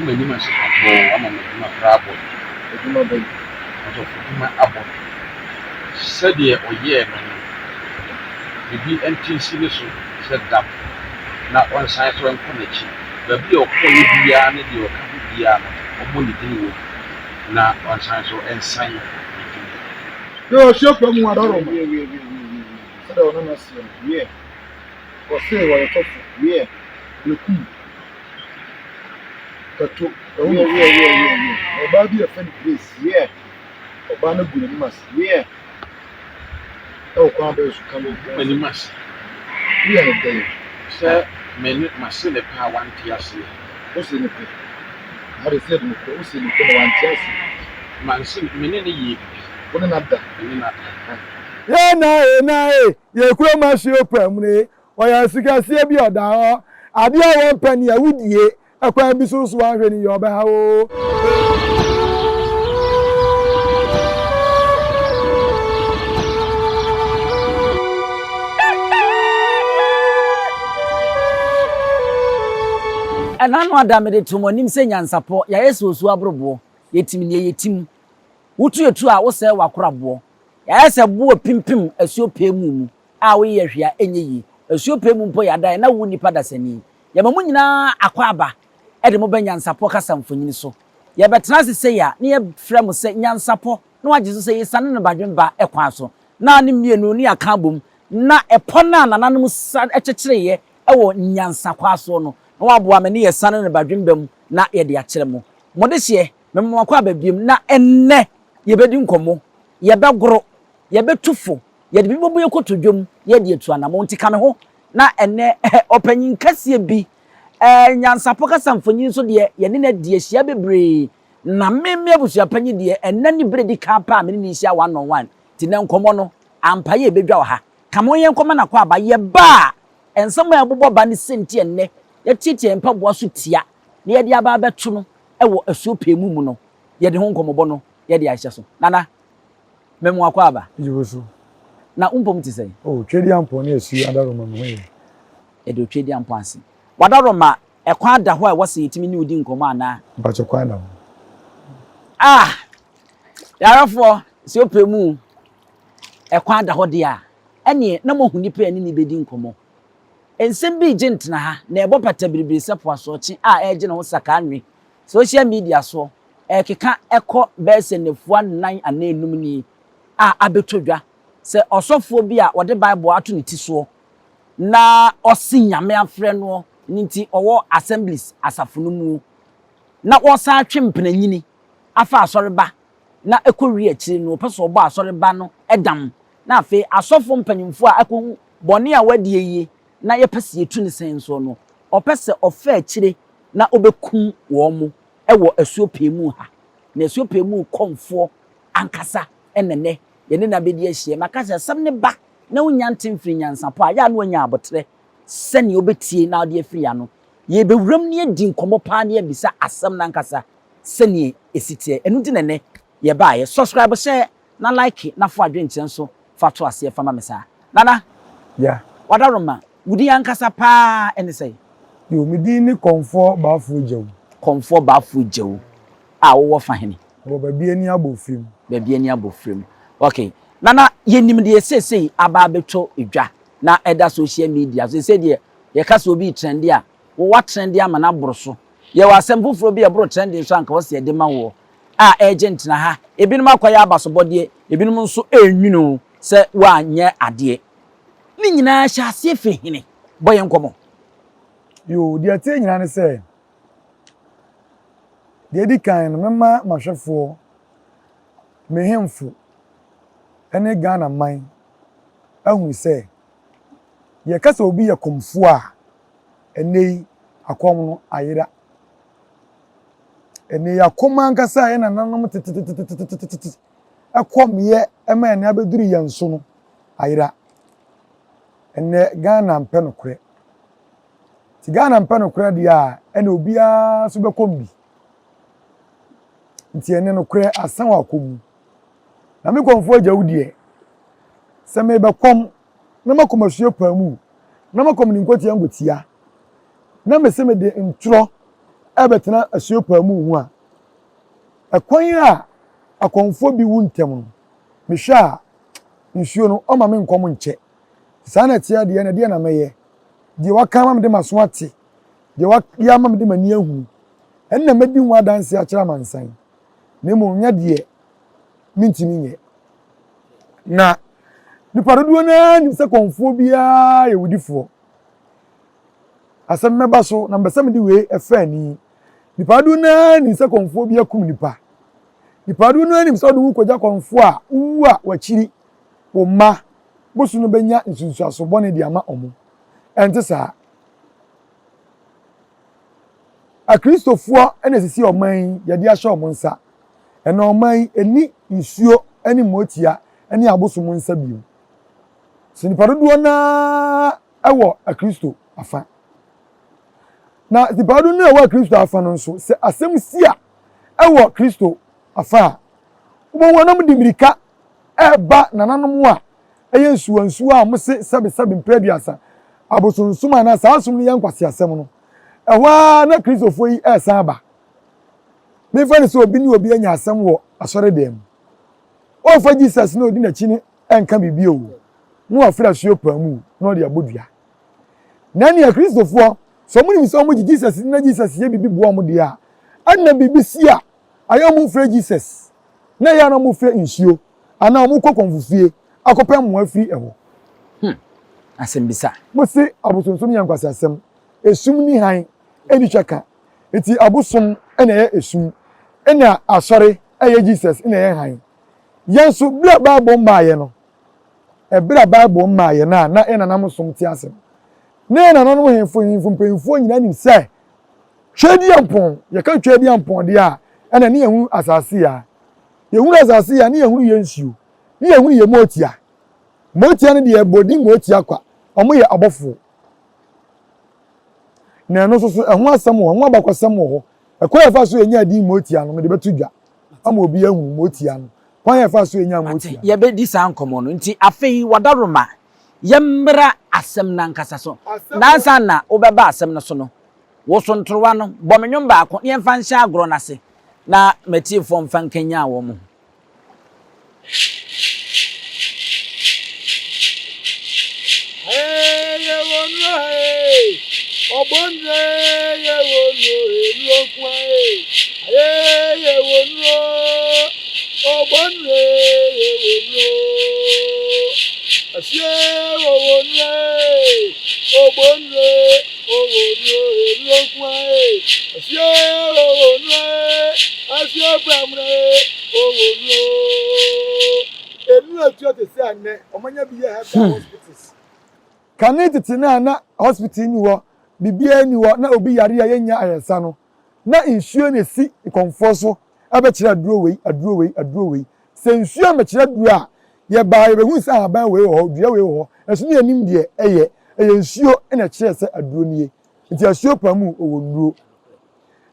M'anim ase pɔtɔɔ ama m'adwuma koraa abɔ me. Adwuma bɛn? Ɔsɔfodwuma abɔ me. Sɛdeɛ ɔyɛɛ me no, biribi nte nsi ne so sɛ dam na ɔnsan so nkɔ n'akyi. Baabi a ɔkɔeɛ biara ne deɛ ɔka ho biara no, ɔmmɔ ne din wɔ mu na ɔnsan so nsan ne dwuma yi. Yo, asuafo mu adaworoma. Sɛdeɛ ɔno na seɛ no. Ɔse wɔyɛ sɔfo. Berekum. Kato. Ɛho na ofiri. Na ɔbaa bi a yɛfrɛ no Grace. Ɔbaa no gu n'anim ase. Ɛwɔ kwan bɛn so ka me Ɔgu m'anim ase. Woyɛ no dɛn? Sɛ me ne mase no pɛ a wante aseɛ. Wose no pɛ. Na ade sɛ yɛde nokorɛ. Wose no pɛ na wante aseɛ. Manse me ne no yɛɛ biribi. Wo ne no ada. Me ne no ada. Yɛ na e na e, yɛ kurom asuo pamune, ɔyɛ asu kɛseɛ bi ɔda hɔ, adeɛ a wɔmpɛ ne awudie, ɛkwan bi so nso wanhwɛ ne yie ɔbɛha wo. Ɛna ano ada mede too mo anim sɛ nyansapɔ, yɛayɛ sɛ osuo aboroboɔ, yɛtim deɛ yɛtim. Wotu etu a wosɛe w'akoraboɔ. Yɛayɛ sɛ boɔ pimpim asuo pɛɛ mu mu a woyɛ hwee a ɛnyɛ yie. Asuo pɛɛ mu mpo yɛ adan na wo nnipa dasani. Yɛma mo nyinaa akwaaba de mo ba nyansapɔ kasa mfonini so. Yɛbɛtena ase sei a na yɛfrɛ mo sɛ nyansapɔ na wagye so sɛ yɛsiane no badwen ba kwan so na ne mmienu ne yɛaka abom na ɛpɔ no a nananom sa kyekyereeɛ wɔ nyansa kwa soɔ no na waboa me ne yɛsiane no badwen ba mu na yɛde akyerɛ mo. Mo dehyeɛ mema mo akwaaba biom na ɛnnɛ yɛbɛdi nkɔmmɔ, yɛbɛgoro, yɛbɛtu fo, yɛde biribi bɛbɔ yɛn kotodwe mu, na yɛde atu anammɔn. Nti ka me ho na ɛnnɛ ɔpanyin kɛseɛ bi, eh, nyansapɔ kasa mfonyin nso deɛ, yɛne no adi ahyia bebree. Na me, me abusuapanyin deɛ, ɛnnɛ ne berɛ di kan paa a me ne no rehyia one on one. Nti nnɛ nkɔmmɔ no, ampa yɛ ɛbɛdwa wɔ ha. Ka me ho yɛnkɔma no akwaaba. Yɛba a, nsɛm a ɛbobɔ ba ne sɛ nti ɛnnɛ yɛatiatia yɛn mpaboa so tia na yɛde aba abɛto no wɔ asuo pɛɛ mu mu no, yɛde ho nkɔmmɔbɔ no yɛde ahyɛ so. Nana, mema wo akwaaba. Gye wo so. Na wo mpom te sɛn? Oh, Tweduampɔn ne Asuo Adaworoma me ho yɛ. Yɛda Otweduampɔn ase. W'adaworoma, ɛkwan da hɔ a ɛwɔ sɛ yɛtumi ne wo di nkɔmmɔ anaa? Mpakyɛ kwan da hɔ. Ah! Yarefoɔ, sɛ wopɛ mu ɛkwan da hɔ deɛ a, ɛneɛ na moahu nipa a ɛne ne bɛdi nkɔmmɔ. Nsɛm bi regye ntena ha, na ɛbɔ patabiribiri sɛ po asorɔkye a ɛregye ne ho sakaa nwe. Social media soɔ, ɛrekeka kɔ bɛyɛ sɛ nnafua nnan anaa nnum nie a abɛtɔ dwa sɛ ɔsɔfoɔ bi a ɔde Bible ato ne ti soɔ na ɔse Nyame afrɛ noɔ no nti ɔwɔ Assemblies asafo no muo na ɔresan atwe mpenanyini afa asɔreba na ɛkɔwie akyire no ɔpɛ sɛ ɔbɔ asɔreba no dam na afei asɔfoɔ mpanyimfoɔ a akɔhu bɔne a wadie yi na yɛpɛ sɛ yɛtu ne sɛn soɔ no ɔpɛ sɛ ɔfa akyire na ɔbɛkum wɔn wɔ asuo pɛɛ mu ha. Na asuo pɛɛ mu kɔmfoɔ ankasa na nnɛ yɛne no abɛdi ahyia. Maka sɛ asɛm no ba na wonya nte mfiri nyansapɔ a, yɛ a na wanya aboterɛ sɛdeɛ wobɛtie na wode afiri ano. Yɛrebɛwuram na yɛadi nkɔmmɔ paa na yɛabisa asɛm no ankasa sɛdeɛ ɛsi teɛ. Ɛno nti na nnɛ yɛbaeɛ. Subscribe hyɛ na like na fa w'adwenkyerɛ nso fa to aseɛ fa ma me saa. Nana, Yeah. Wadaroma, wo din ankasa paa ne sɛn? Yo, me din ne Kɔmfoɔ Baafoɔ Gyawu. Kɔmfoɔ Baafoɔ Gyawu a wowɔ fa hene? Mewɔ Babiani Abɔfirim. Babiani Abɔfirim. Ok. Nana, yɛnim deɛ seesei aba abɛtɔ dwa na ɛda social media so. Seesei deɛ yɛka sɛ obi retrɛnde a, wo woatrɛnde ama no aboro so. Yɛwɔ asɛm foforɔ bi a ɛboro trɛnde nso a anka wɔsɛ yɛde ma woɔ a ɛregye ntena ha. Ebinom akɔyɛ abasobɔdeɛ, ebinom nso renwene wo sɛ woanyɛ adeɛ. Ne nyinaa hyɛ aseɛ firi hene? Bɔ yɛn nkɔmmɔ. Yoo, deɛ ɛteɛ nyinaa ne sɛ, deɛ ɛdi kan no, mɛma m'ahwɛfoɔ, me hemfo ne Ghana man ahunu sɛ, yɛka sɛ obi yɛ kɔmfoɔ a, ɛnnɛ yi akɔm no ayera. Ɛnnɛ yi akɔm ankasa a yɛn nananom tetetetetetete kɔmyɛ ma ɛnnɛ abɛduru yɛn so no ayera. Ɛnnɛ Ghana mpɛ nokorɛ. Nti Ghana mpɛ nokorɛ deɛ a, ɛna obiara nso bɛkɔm bi. Nti ɛnnɛ nokorɛ asan wɔ akɔm mu. Na me kɔmfoɔ agya wo deɛ, sɛ mebɛkɔm na makɔ masua paa mu, na makɔ me ne nkwatia nkwatia, na mese mede ntorɔ rebɛtena asuo mu ho a, ɛkwan a akɔmfoɔ bi wu ntɛm no, mehwɛ a nsuo no ɔma me nkɔm nkyɛ. Saa na ɛteɛ deɛ na deɛ na mɛyɛ. Deɛ waka ama mede m'aso ate, deɛ wayɛ ama mede m'ani ahunu, ɛno na mɛdi ho adanseɛ akyerɛ amansan. Na mmom nyɛ deɛ mentumi nyɛ. Na nipa dodoɔ no ara nim sɛ kɔmfoɔ biara yɛ wudifoɔ. Asɛm mɛba so na mepɛ sɛ mede wei ɛfa ani. Nipa dodoɔ no ara nim sɛ kɔmfoɔ bi akum nipa. Nipa dodoɔ no ara nim sɛ wode wo kɔgya kɔmfoɔ a wowu a wakyiri wo mma bosom no bɛnya nsunsuanso bɔne de ama wɔn. Ɛnte saa. Akristofoɔ na esisi ɔman yi yɛde ahyɛ wɔn nsa. Ɛna ɔman yi ɛni nsuo ne mmoatia ne abosom nsa bio. Sɛ nipa dodoɔ no ara wɔ Akristo afa. Na nipa dodoɔ no a ɛwɔ Kristo afa no nso, sɛ asɛm si a ɛwɔ Kristo afa a, wobɛhu anam de mmirika ɛreba nananom a ɛyɛ nsuwansuwa a wɔse sɛbesɛbe mprɛ aduasa abosonsom anaa saa som no yɛ nkwaseasɛm no. Ɛhɔ ara na Kristofoɔ yi ɛresan aba. Memfa no sɛ obi ne obi anya asɛm wɔ asɔredan mu. Ɔmfa Jesus na odi n'akyi no nka biribi o, na wafiri asuo paa mu na ɔde abɔ dua. Na nea Kristofoɔ, sɛ wɔnim sɛ wɔgye Jesus di na Jesus yɛ biribi boa wɔn deɛ a, ɛnna biribi si a, ayɛ wɔn mfrɛ Jesus, na ɛyɛ a na wɔfrɛ nsuo anaa wɔkɔ kɔmfofie akɔpɛ mmoa firi ɛhɔ. Hmm, asɛmbisa. Mose abosonsom yɛ nkwaseasɛm, esum ne hann nni twaka, nti abosom na ɛyɛ esum, ɛna asɔre ɛyɛ Jesus na ɛyɛ hann. Yɛn nso, bere a Bible mmaeɛ no, ɛberɛ a Bible mmaeɛ no a na yɛn nananom som te ase no, na yɛn nananom hemfo hemfo mpanyinfoɔ nyinaa nim sɛ Tweaduampɔn, yɛka Tweaduampɔn deɛ a, ɛna ne yɛhunu asase yi a. Yɛhunu asase yi a, ne yɛhunu yɛn nsuo, ne yɛhunu yɛn mootia. Mootia no deɛ, yɛbɔ din mootia kwa, wɔn yɛ abɔfoɔ. Na ɛno nso so, ɛho asɛm wɔ hɔ, ɛho abakɔsɛm wɔ hɔ. Ɛkwan a yɛfa so yɛnya din mootia no, mede bɛto dwa ama obi ahu mootia no. Kwan a yɛfa so yɛnya Mate, mootia. yɛbɛdi saa nkɔmmɔ no. Nti afei, Wadaroma, yɛmmra asɛm no ankasa so. Asɛm Na no. ansa na wobɛba asɛm no so no, wo so ntorowa no, bɔ me nnwom baako na yɛmfa nhyɛ agorɔ no ase, na m'atiefoɔ mfa nkanyan wɔn ho. Kane tete no a na hospital nni hɔ, biribiara nni hɔ, na obi yare a yɛnnya ayaresa no, na nsuo na ɛsi kɔmfoɔ so bɛkyerɛ aduro wei, aduro wei, aduro wei. Sɛ nsuo ammɛkyerɛ aduro a, yɛbaa yɛbɛhuu sɛ ahaban wei wɔ hɔ, dua wei wɔ hɔ, nanso na yɛnnim deɛ ɛyɛ. Ɛyɛ nsuo na ɛkyerɛɛ sɛ aduro nie. Nti asuo pa mu ɔwɔ nnuro.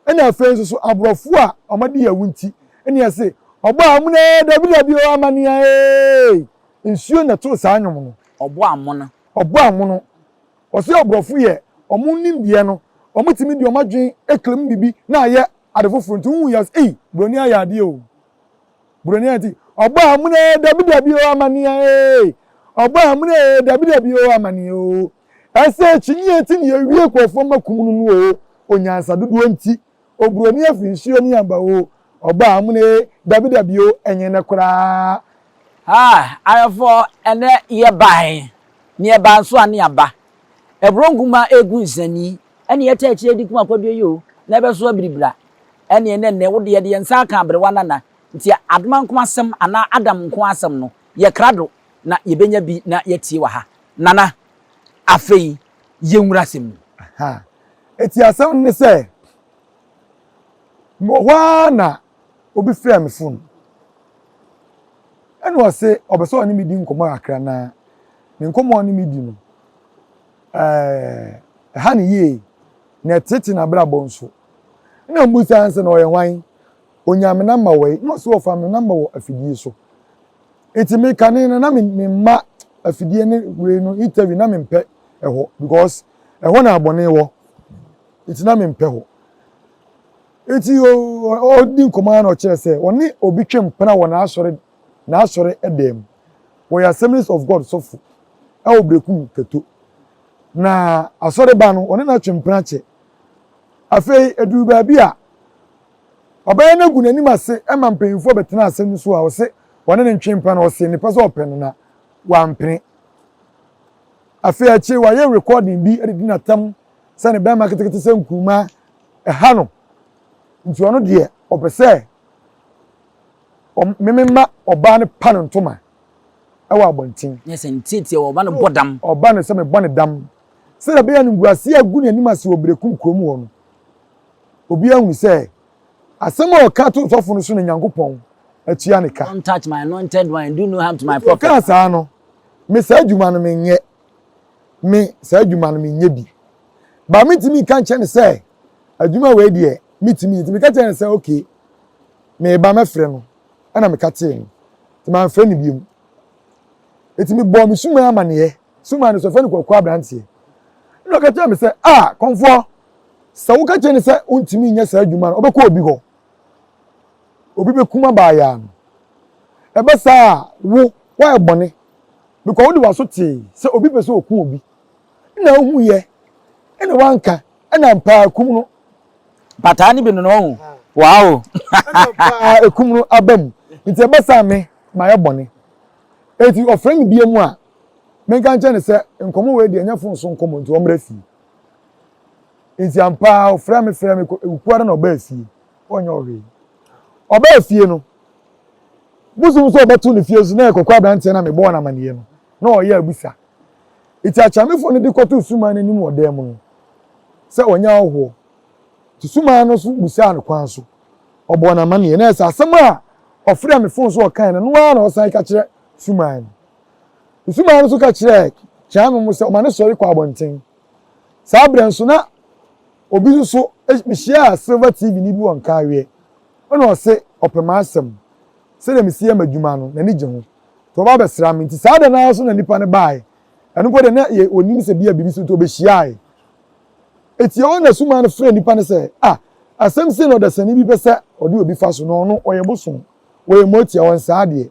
Ɛna afei nso so aborɔfo a wɔadi awu nti ɛna yɛse ɔbɔ amona ee dabi dabi o amanea ee. Nsuo na ɛtoo saa nnwom no. Ɔbɔ amono. Ɔbɔ amono. Ɔse aborɔfo yɛ wɔn nimdeɛ no wɔtumi de wɔn adwene claim biribi na ayɛ ade foforɔ nti wohu yɛ a ei buroni ayɛ adeɛ o. Buroni ayɛ nti ɔbɔ amona ee dabi dabi o amanea ee. Ɔbɔ amona ee dabi dabi o amanea o. Ɛsɛ akyinnye nti na yɛwie nkurɔfoɔ mma kum no no oo, onyansa dodoɔ nti, oburoni afi nsuo ne aba oo, ɔbɔ amena ee, dabi dabi oo, ɛnyɛ nnɛ koraa. Ah, ayɔfoɔ, ɛnɛ yɛbae, ne yɛbaa nso a ne yɛaba. Ɛborɔ nkuma ɛregu nsani, ɛne yɛtaa akyire di kuma kwadwo yi o, na ɛbɛso abiribira. Ɛne ɛnɛ nnɛ, wo deɛ yɛde yɛn nsa aka aberewa nana, nti Adoma nko asɛm anaa Adam nko asɛm no, yɛ krado na yɛbɛnya bi na yɛatie wɔ ha. Nana, afei yɛnwura asɛm no mu. Aha. Eti asɛm no ne sɛ, mewɔ hɔ ara na obi frɛɛ me fon. Ɛna ɔse ɔpɛ sɛ ɔne me di nkɔmmɔ kakra na ne nkɔmmɔ a ɔne me di no, ɛɛ, ɛha ne yie na ɛtete n'abrabɔ nso. Ɛna mbusa no sɛ na ɔyɛ hwan? Onyaa me namba wɔ he? Na ɔse ɔfa me namba wɔ afidie so. Nti me kane no na me me mma afidie ne wei no interview na me mpɛ ɛhɔ because ɛhɔ na abɔne wɔ nti na me mpɛ hɔ. Eti ɔdi nkɔmɔ ara na ɔkyerɛ sɛ ɔne obi twe mpena wɔ n'asɔre n'asɔre dan mu. Wɔyɛ Assemblies of God sɔfo ɛwɔ Berekum Kato. Na asɔre ba no ɔne no atwe mpena kyɛ. Afei eduru baabi a ɔbɛyɛ no agu n'anim ase ma mpanyinfoɔ bɛtena asɛm no so a ɔse ɔne no ntwe mpena na ɔse ne pɛ sɛ ɔpɛ no na wampene. Afei akyire wayɛ recording bi de di n'atam sɛ ne bɛrima ketekete sɛ nkuruma ɛha no nti ɔno deɛ ɔpɛ sɛ meme ma ɔbaa no pa no ntoma ɛwɔ abɔnten. Nyɛ sɛ ntiatia wɔ ɔba no bɔ dam. Ɔba no sɛ mebɔ ne dam sɛdeɛ ɛbɛyɛ no nguaseɛ agu n'anim ase wɔ Berekum kurom hɔ no obiara hu sɛ asɛm a ɔka to sɔfo no so na Nyankopɔn atua ne ka. Don't touch my anointed one and do no harm to my prophet. Ɔkaa saa no, me saa adwuma no menyɛ. Me saa adwuma no menyɛ bi. Ba mentumi nka nkyerɛ no sɛ adwuma wei deɛ metumi nti meka kyerɛ no sɛ okay meba mɛfrɛ no ɛna meka tee no nti mamfrɛ no biom. Nti mebɔɔ me suman amaneɛ suman no so ɛfrɛ no Kwaku aberanteɛ ɛna ɔka kyerɛ me sɛ ah kɔmfoɔ sɛ woka kyerɛ no sɛ wontumi nyɛ saa adwuma no ɔbɛkɔ obi hɔ obi bɛkum abaayaa no ɛbɛ saa a wo woayɛ bɔne because wode w'aso tee sɛ obi pɛ sɛ ɔku obi na wohuyɛ ɛna wanka ɛna mpaa kum no Mpataa no bi no na ɔhu. Wow! Ɛna mpaa ekum no aba mu. Nti ɛbɛ saa me mayɛ bɔne. Eti ɔfrɛ me bia mu a menka nkyerɛ no sɛ nkɔmɔ wei deɛ ɛnyɛ fon so nkɔmɔ nti ɔmmra fie. Nti ampa ara ɔfrɛ me frɛ me kɔ ara na ɔbaa fie. Ɔnyɛ ɔhwee. Ɔbaa fie no bosom sɛ ɔbɛto ne fie so na ɛkɔkɔ aberanteɛ na mebɔɔ no amaneɛ no na ɔyɛ abusa. Nti akyamefo no de kɔtoo suman no anim wɔ dan mu no sɛ ɔnyɛ ahɔhoɔ. Nti suman no nso busaa no kwan so. Ɔbɔɔ no amaneɛ na ɛsɛ asɛm a ɔfrɛɛ me fon so ɔkae no no ara na ɔsan ka kyerɛ suman no. Nti suman no nso ka kyerɛɛ Kyeame mo sɛ ɔma no sɔre kɔ abɔnten. Saa berɛ nso na obi nso so mehyiaa Silver TV ni bi wɔ Nkaeɛ ɛna ɔse ɔpɛ m'asɛm sɛdeɛ mesi yɛ m'adwuma no n'ani gye ho nti ɔba abɛsra me nti saa da no ara so na nipa no baeɛ ɛno mpo deɛ na yɛ ɔnim sɛ bia biribi so nti ɔbɛhyiaeɛ eti ɛhɔ na suma no frɛ nipa no sɛ ah asɛm sei na ɔdasani bi pɛ sɛ ɔde obi fa so na ɔno ɔyɛ bosom ɔyɛ motia ɔnsaa deɛ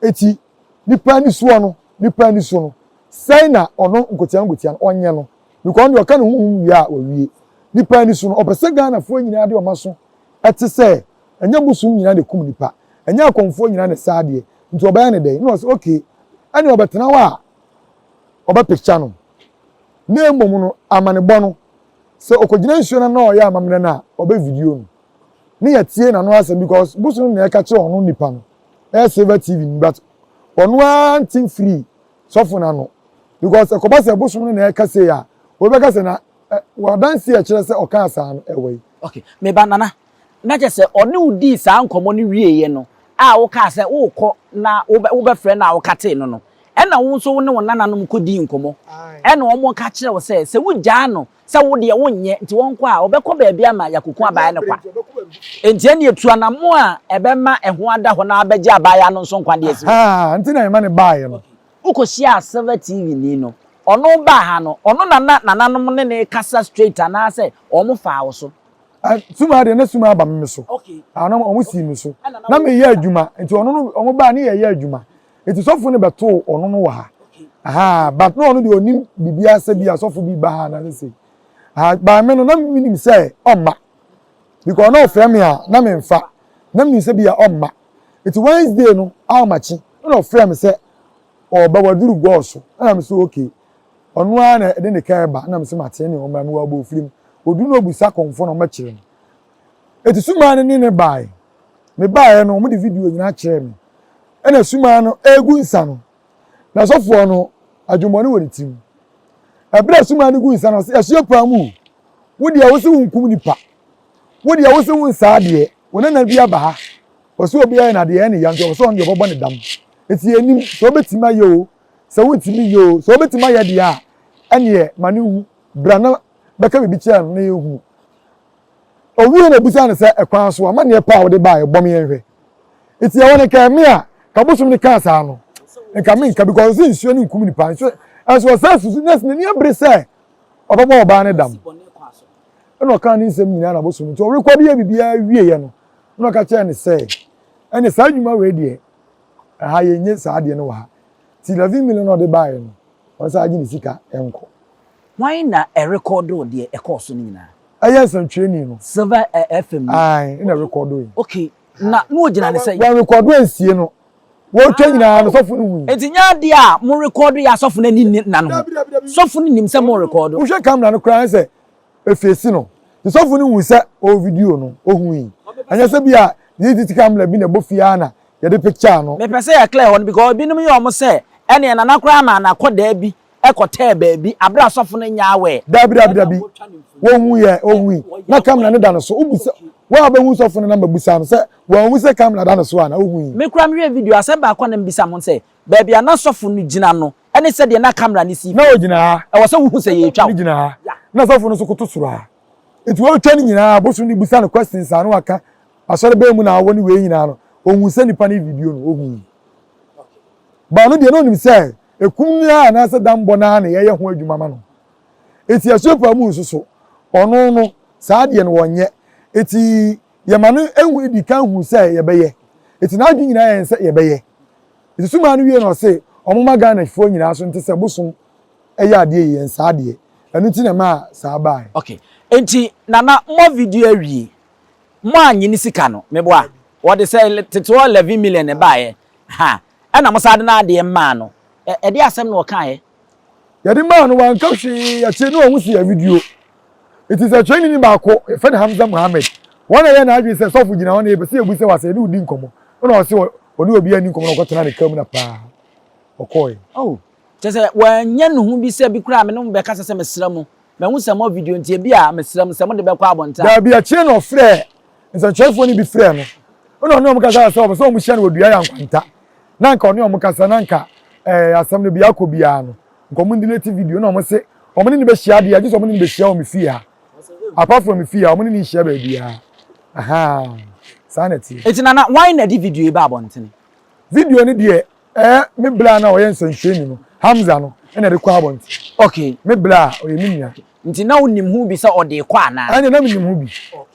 eti nipa ani soɔ no nipa ani so no sɛn na ɔno nkotia nkotia no ɔnyɛ no because ɔno deɛ ɔka ne honhom wie a wawie nipa ani so no ɔpɛ sɛ Ghanafoɔ nyinaa de ɔma so ɛte sɛ ɛnyɛ bosom nyinaa na ɛkum nipa ɛnyɛ akɔmfoɔ nyinaa na ɛsa adeɛ nti ɔbɛyɛ ne dɛn na ɔsɛ okay ɛne ɔbɛtena hɔ a ɔbɛ picture no na mmom no amanebɔ no sɛ ɔkɔgyina nsuo no na ɔyɛ amammerɛ no a ɔbɛ video no ne yɛtie n'ano asɛm because bosom no na ɛka kyerɛ ɔno nipa no ɛyɛ silver tv no but ɔno ara nte mfiri sɔfo no ano because ɛkɔba sɛ bosom no na ɛka sei a wɔbɛka sɛ na wadanse a ɛkyerɛ sɛ ɔkaa saa no ɛwɔ yi. Okay, me ba Nana, na kyerɛ sɛ ɔne wo dii saa nkɔmmɔ no wieeɛ no a wokaa sɛ worekɔ na wobɛfrɛ no a wokatee no no, ɛna wo nso wo ne wo nananom kɔdii nkɔmmɔ, ɛna wɔka kyerɛ wo sɛ sɛ wogyaa no sɛ wo deɛ wonyɛ nti wɔnkɔ a, ɔbɛkɔ baabi ama yɛakɔku abaayewa no kwa. Enti ɛnneɛ tu anammɔn a ɛbɛma ɛho ada hɔ na abɛgye abaayewa no nso nkwa de asi hɔ. Ahaa, nti na yɛma no baeɛ no. Wokɔhyiaa Silver TV ni no, ɔno baa ha no, ɔno na na nananom ne no rekasa straight anaasɛ wɔn faa wo so? Ah, Suma deɛ na Suma aba me so. Ah, na wɔn sii me so. Na meyɛ adwuma, nti ɔno no wɔn baa ne yɛyɛ adwuma. Nti sɔfo no bɛtoo ɔno no wɔ ha. Aha, but na ɔno deɛ ɔnim biribiara sɛ bi a sɔfo bi ba ha na ne sei. Aha, but me no na menim sɛ ɔmma. Because na ɔfrɛ me a na memfa. Na menim sɛ bi a ɔmma. Nti Wednesday no ahomakye na ɔfrɛ me sɛ ɔba waduru gɔɔ so. Ɛna me sɛ okay. Ɔno ara na ɛde ne kaa ba na me sɛ mate ne ɔmmra mewɔ abɔ ofirim. Odu na ɔbusa kɔmfo na ɔmmɛkyerɛ no. Eti sumaa no ne ne bae. Me baeɛ no wɔde video nyinaa kyerɛɛ me. Ɛna sumaa no egu nsa no. Na sɔfoɔ no adwemmɔne wɔ ne tirim. Ɛberɛ a sumaa no gu nsa no ɔse asuo paa mu. Wo deɛ wo se wo nkum nipa. Wo deɛ wo se wo nsaa deɛ. Wo nana bi aba ha. Ɔse obi ayɛ no adeɛ ɛyɛ ne ya nti ɔpɛ sɛ ɔno deɛ ɔbɛbɔ ne dam. Eti yɛnnim sɛ wobɛtumi ayɛ o, sɛ wontumi nyɛ o, sɛ wobɛtumi ayɛ deɛ a ɛneɛ ma no nhu. Bra na bɛka biribi kyerɛ no na yɛnhunu. Owiee na obisaa no sɛ, Ɛkwan so amanneɛ pa a wode baeɛ, bɔ me yɛnhwɛ. Nti ɛhɔ no nka ɛme a, ka bosom no kaa saa no, nka menka because ɔse nsuo no nkum nipa. Nso ɛnso ɔsan susu na n'ani abere sɛ ɔbɛbɔ ɔbaa no dam. Ɛna ɔkaa ne nsɛm nyinaa na bosom nti ɔrekɔde yɛ biribiara wieɛ no na ɔka kyerɛɛ no sɛ ɛne saa adwuma wei deɛ ɛha yɛnyɛ saa adeɛ no wɔ ha nti 11 million na ɔde baeɛ no ɔnsan agye ne sika nkɔ. Hwan na ɛrekɔdoo deɛ ɛkɔɔ so no nyinaa? Ɛyɛ nsɛntwerɛni no. Silver FM no? Ae, ɛna ɛrekɔdoe. Okay, na na ɔgyina ne sɛn? Wɔnrekɔdo ansie no. Wɔretwa nyinaa no, sɔfo no hui. Enti nyɛ adeɛ a morekɔdo yɛ a sɔfo no ani nna no ho. Sɔfo no nim sɛ morekɔdo. Wohwɛ camera no koraa sɛ efeesi no. Nti sɔfo no hui sɛ ɔwɔ video no, ohui. Ɛnyɛ sɛ bi a CCTV camera bi na ɛbɔ fie ara na yɛde picture no. Mepɛ sɛ yɛ clear hɔ no because ebinom yɛ wɔn sɛ ɛneɛ Nana koraa maa n'akɔdaa bi kɔtɛɛ baabi abere a sɔfo no nyɛ aware. Dabi dabi dabi, wohui ɛ, ohui. Na camera no da no so. Wobisa, wo a wobɛhu sɔfo no number bisa no sɛ wanhu sɛ camera da no so ana, ohui. Me koraa mehwɛɛ video, asɛm baako a na mebisa mo ne sɛ, baabi a na sɔfo no gyina no ne sɛdeɛ na camera no si Na ogyina ha. Ɛwɔ sɛ wohu sɛ yɛretwa wo. No gyina ha. Na sɔfo no nso koto soro ha. Nti wɔretwa no nyinaa, abosom no bisa no questions a na waka asɔre bɛn mu na awɔ ne wei nyinaa no, ohuu sɛ nipa no video no, ohui. Ba ɔno deɛ na onim sɛ ekum no ara anaasɛ dambɔ no ara na yɛyɛ ho adwuma ma no. Eti asuapaa mu nso so, ɔno no, saa deɛ no wɔnyɛ. Eti yɛma no ehu di kan hu sɛ yɛbɛyɛ. Eti n'adwene nyinaa yɛ sɛ yɛbɛyɛ. Eti sumaa no wie na ɔse ɔmoma Ghanafoɔ nyinaa so nte sɛ bosom yɛ adeɛ yie, yɛn saa adeɛ. Ɛno nti na ɛmaa saa baaɛ. Ok, enti Nana mɔ video awie, mo annye ne sika no, meboa? Wɔde sɛ tete hɔ 11 million na ɛbaeɛ, ha, ɛna mo san de n'adeɛ maa no, ɛ, ɛdeɛ asɛm na ɔkaeɛ? Yɛde maa no, wanka hwee, akyire no wahu sɛ yɛ video. Enti sɛ kyerɛwni baako, yɛfrɛ no Hamza Mohammed, wɔn na ɛyɛɛ n'adwene sɛ sɔfo gyina hɔ na yɛpɛ sɛ yɛbu sɛ wasa yɛne wo di nkɔmmɔ. Ɛna ɔse ɔne obiara nni nkɔmmɔ na ɔkɔtenaa ne kaa mu na paa ɔkɔɔe. Oh, kyerɛ sɛ wanyɛ ne ho bi sɛ bi koraa me ne mo bɛkasa sɛ mesrɛ mo, mahu sɛ moa video nti ebia mesrɛ mo sɛ mode bɛkɔ abɔnten a. Daabi, akyire na ɔfrɛɛ nsɛnkyerɛwfoɔ no bi frɛɛ no, ɛna ɔne wɔn kasae sɛ ɔpɛ sɛ wɔhyia no wɔ Dua Yankwanta, na anka ɔne wɔn kasa na anka ɛɛ asɛm no bia akɔ biara no, nka wɔn delete video na wɔn se wɔn ne no bɛhyia adeɛ a gye sɛ wɔn ne no bɛhyia wɔ me fie ha. Apart from me fie ha, wɔn ne no nhyia baabiara. Ahaa, saa na ɛteɛ. Enti Nana, hwan na ɛde video yi baa abɔntene? Video no deɛ, ɛɛ me bla no a ɔyɛ nsɛnkyerɛnni no, Hamza no, ɛna ɛde kɔɔ abɔnten. Okay. Me bla a, ɔyɛ me nua. Nti na wonim ho bi sɛ ɔde rekɔ anaa? Ɛnde na menim ho bi.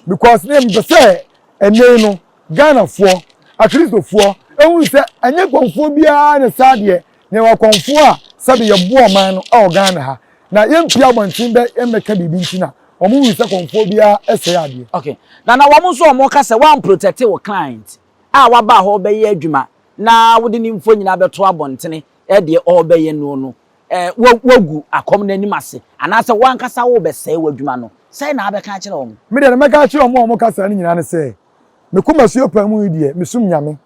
Because na mepɛ sɛ ɛnnɛ yi no, Ghanafoɔ, Akristofoɔ, ɛhunu sɛ ɛnyɛ kɔmfoɔ biara na saa deɛ, na yɛwɔ akɔmfoɔ a sɛbe yɛboa ɔman no wɔ Ghana ha. Na yɛmpue abɔnten bɛ mmɛka biribi nti na wɔn hunu sɛ kɔmfoɔ biara sɛe adeɛ. Okay. Nana wɔn nso wɔn ka sɛ woan protect wo client a waba hɔ rebɛyɛ adwuma na wode ne mfonyin abɛto abɔntene deɛ ɔrebɛyɛ noɔ no, woagu akɔm no anim ase anaasɛ wo ankasa worebɛsɛe w'adwuma no, sɛn na wobɛka akyerɛ wɔn? Me deɛ, deɛ mɛka akyerɛ wɔn a wɔka saa no nyinaa ne sɛ, me koma suo paa mu yi deɛ, mesom Nyame.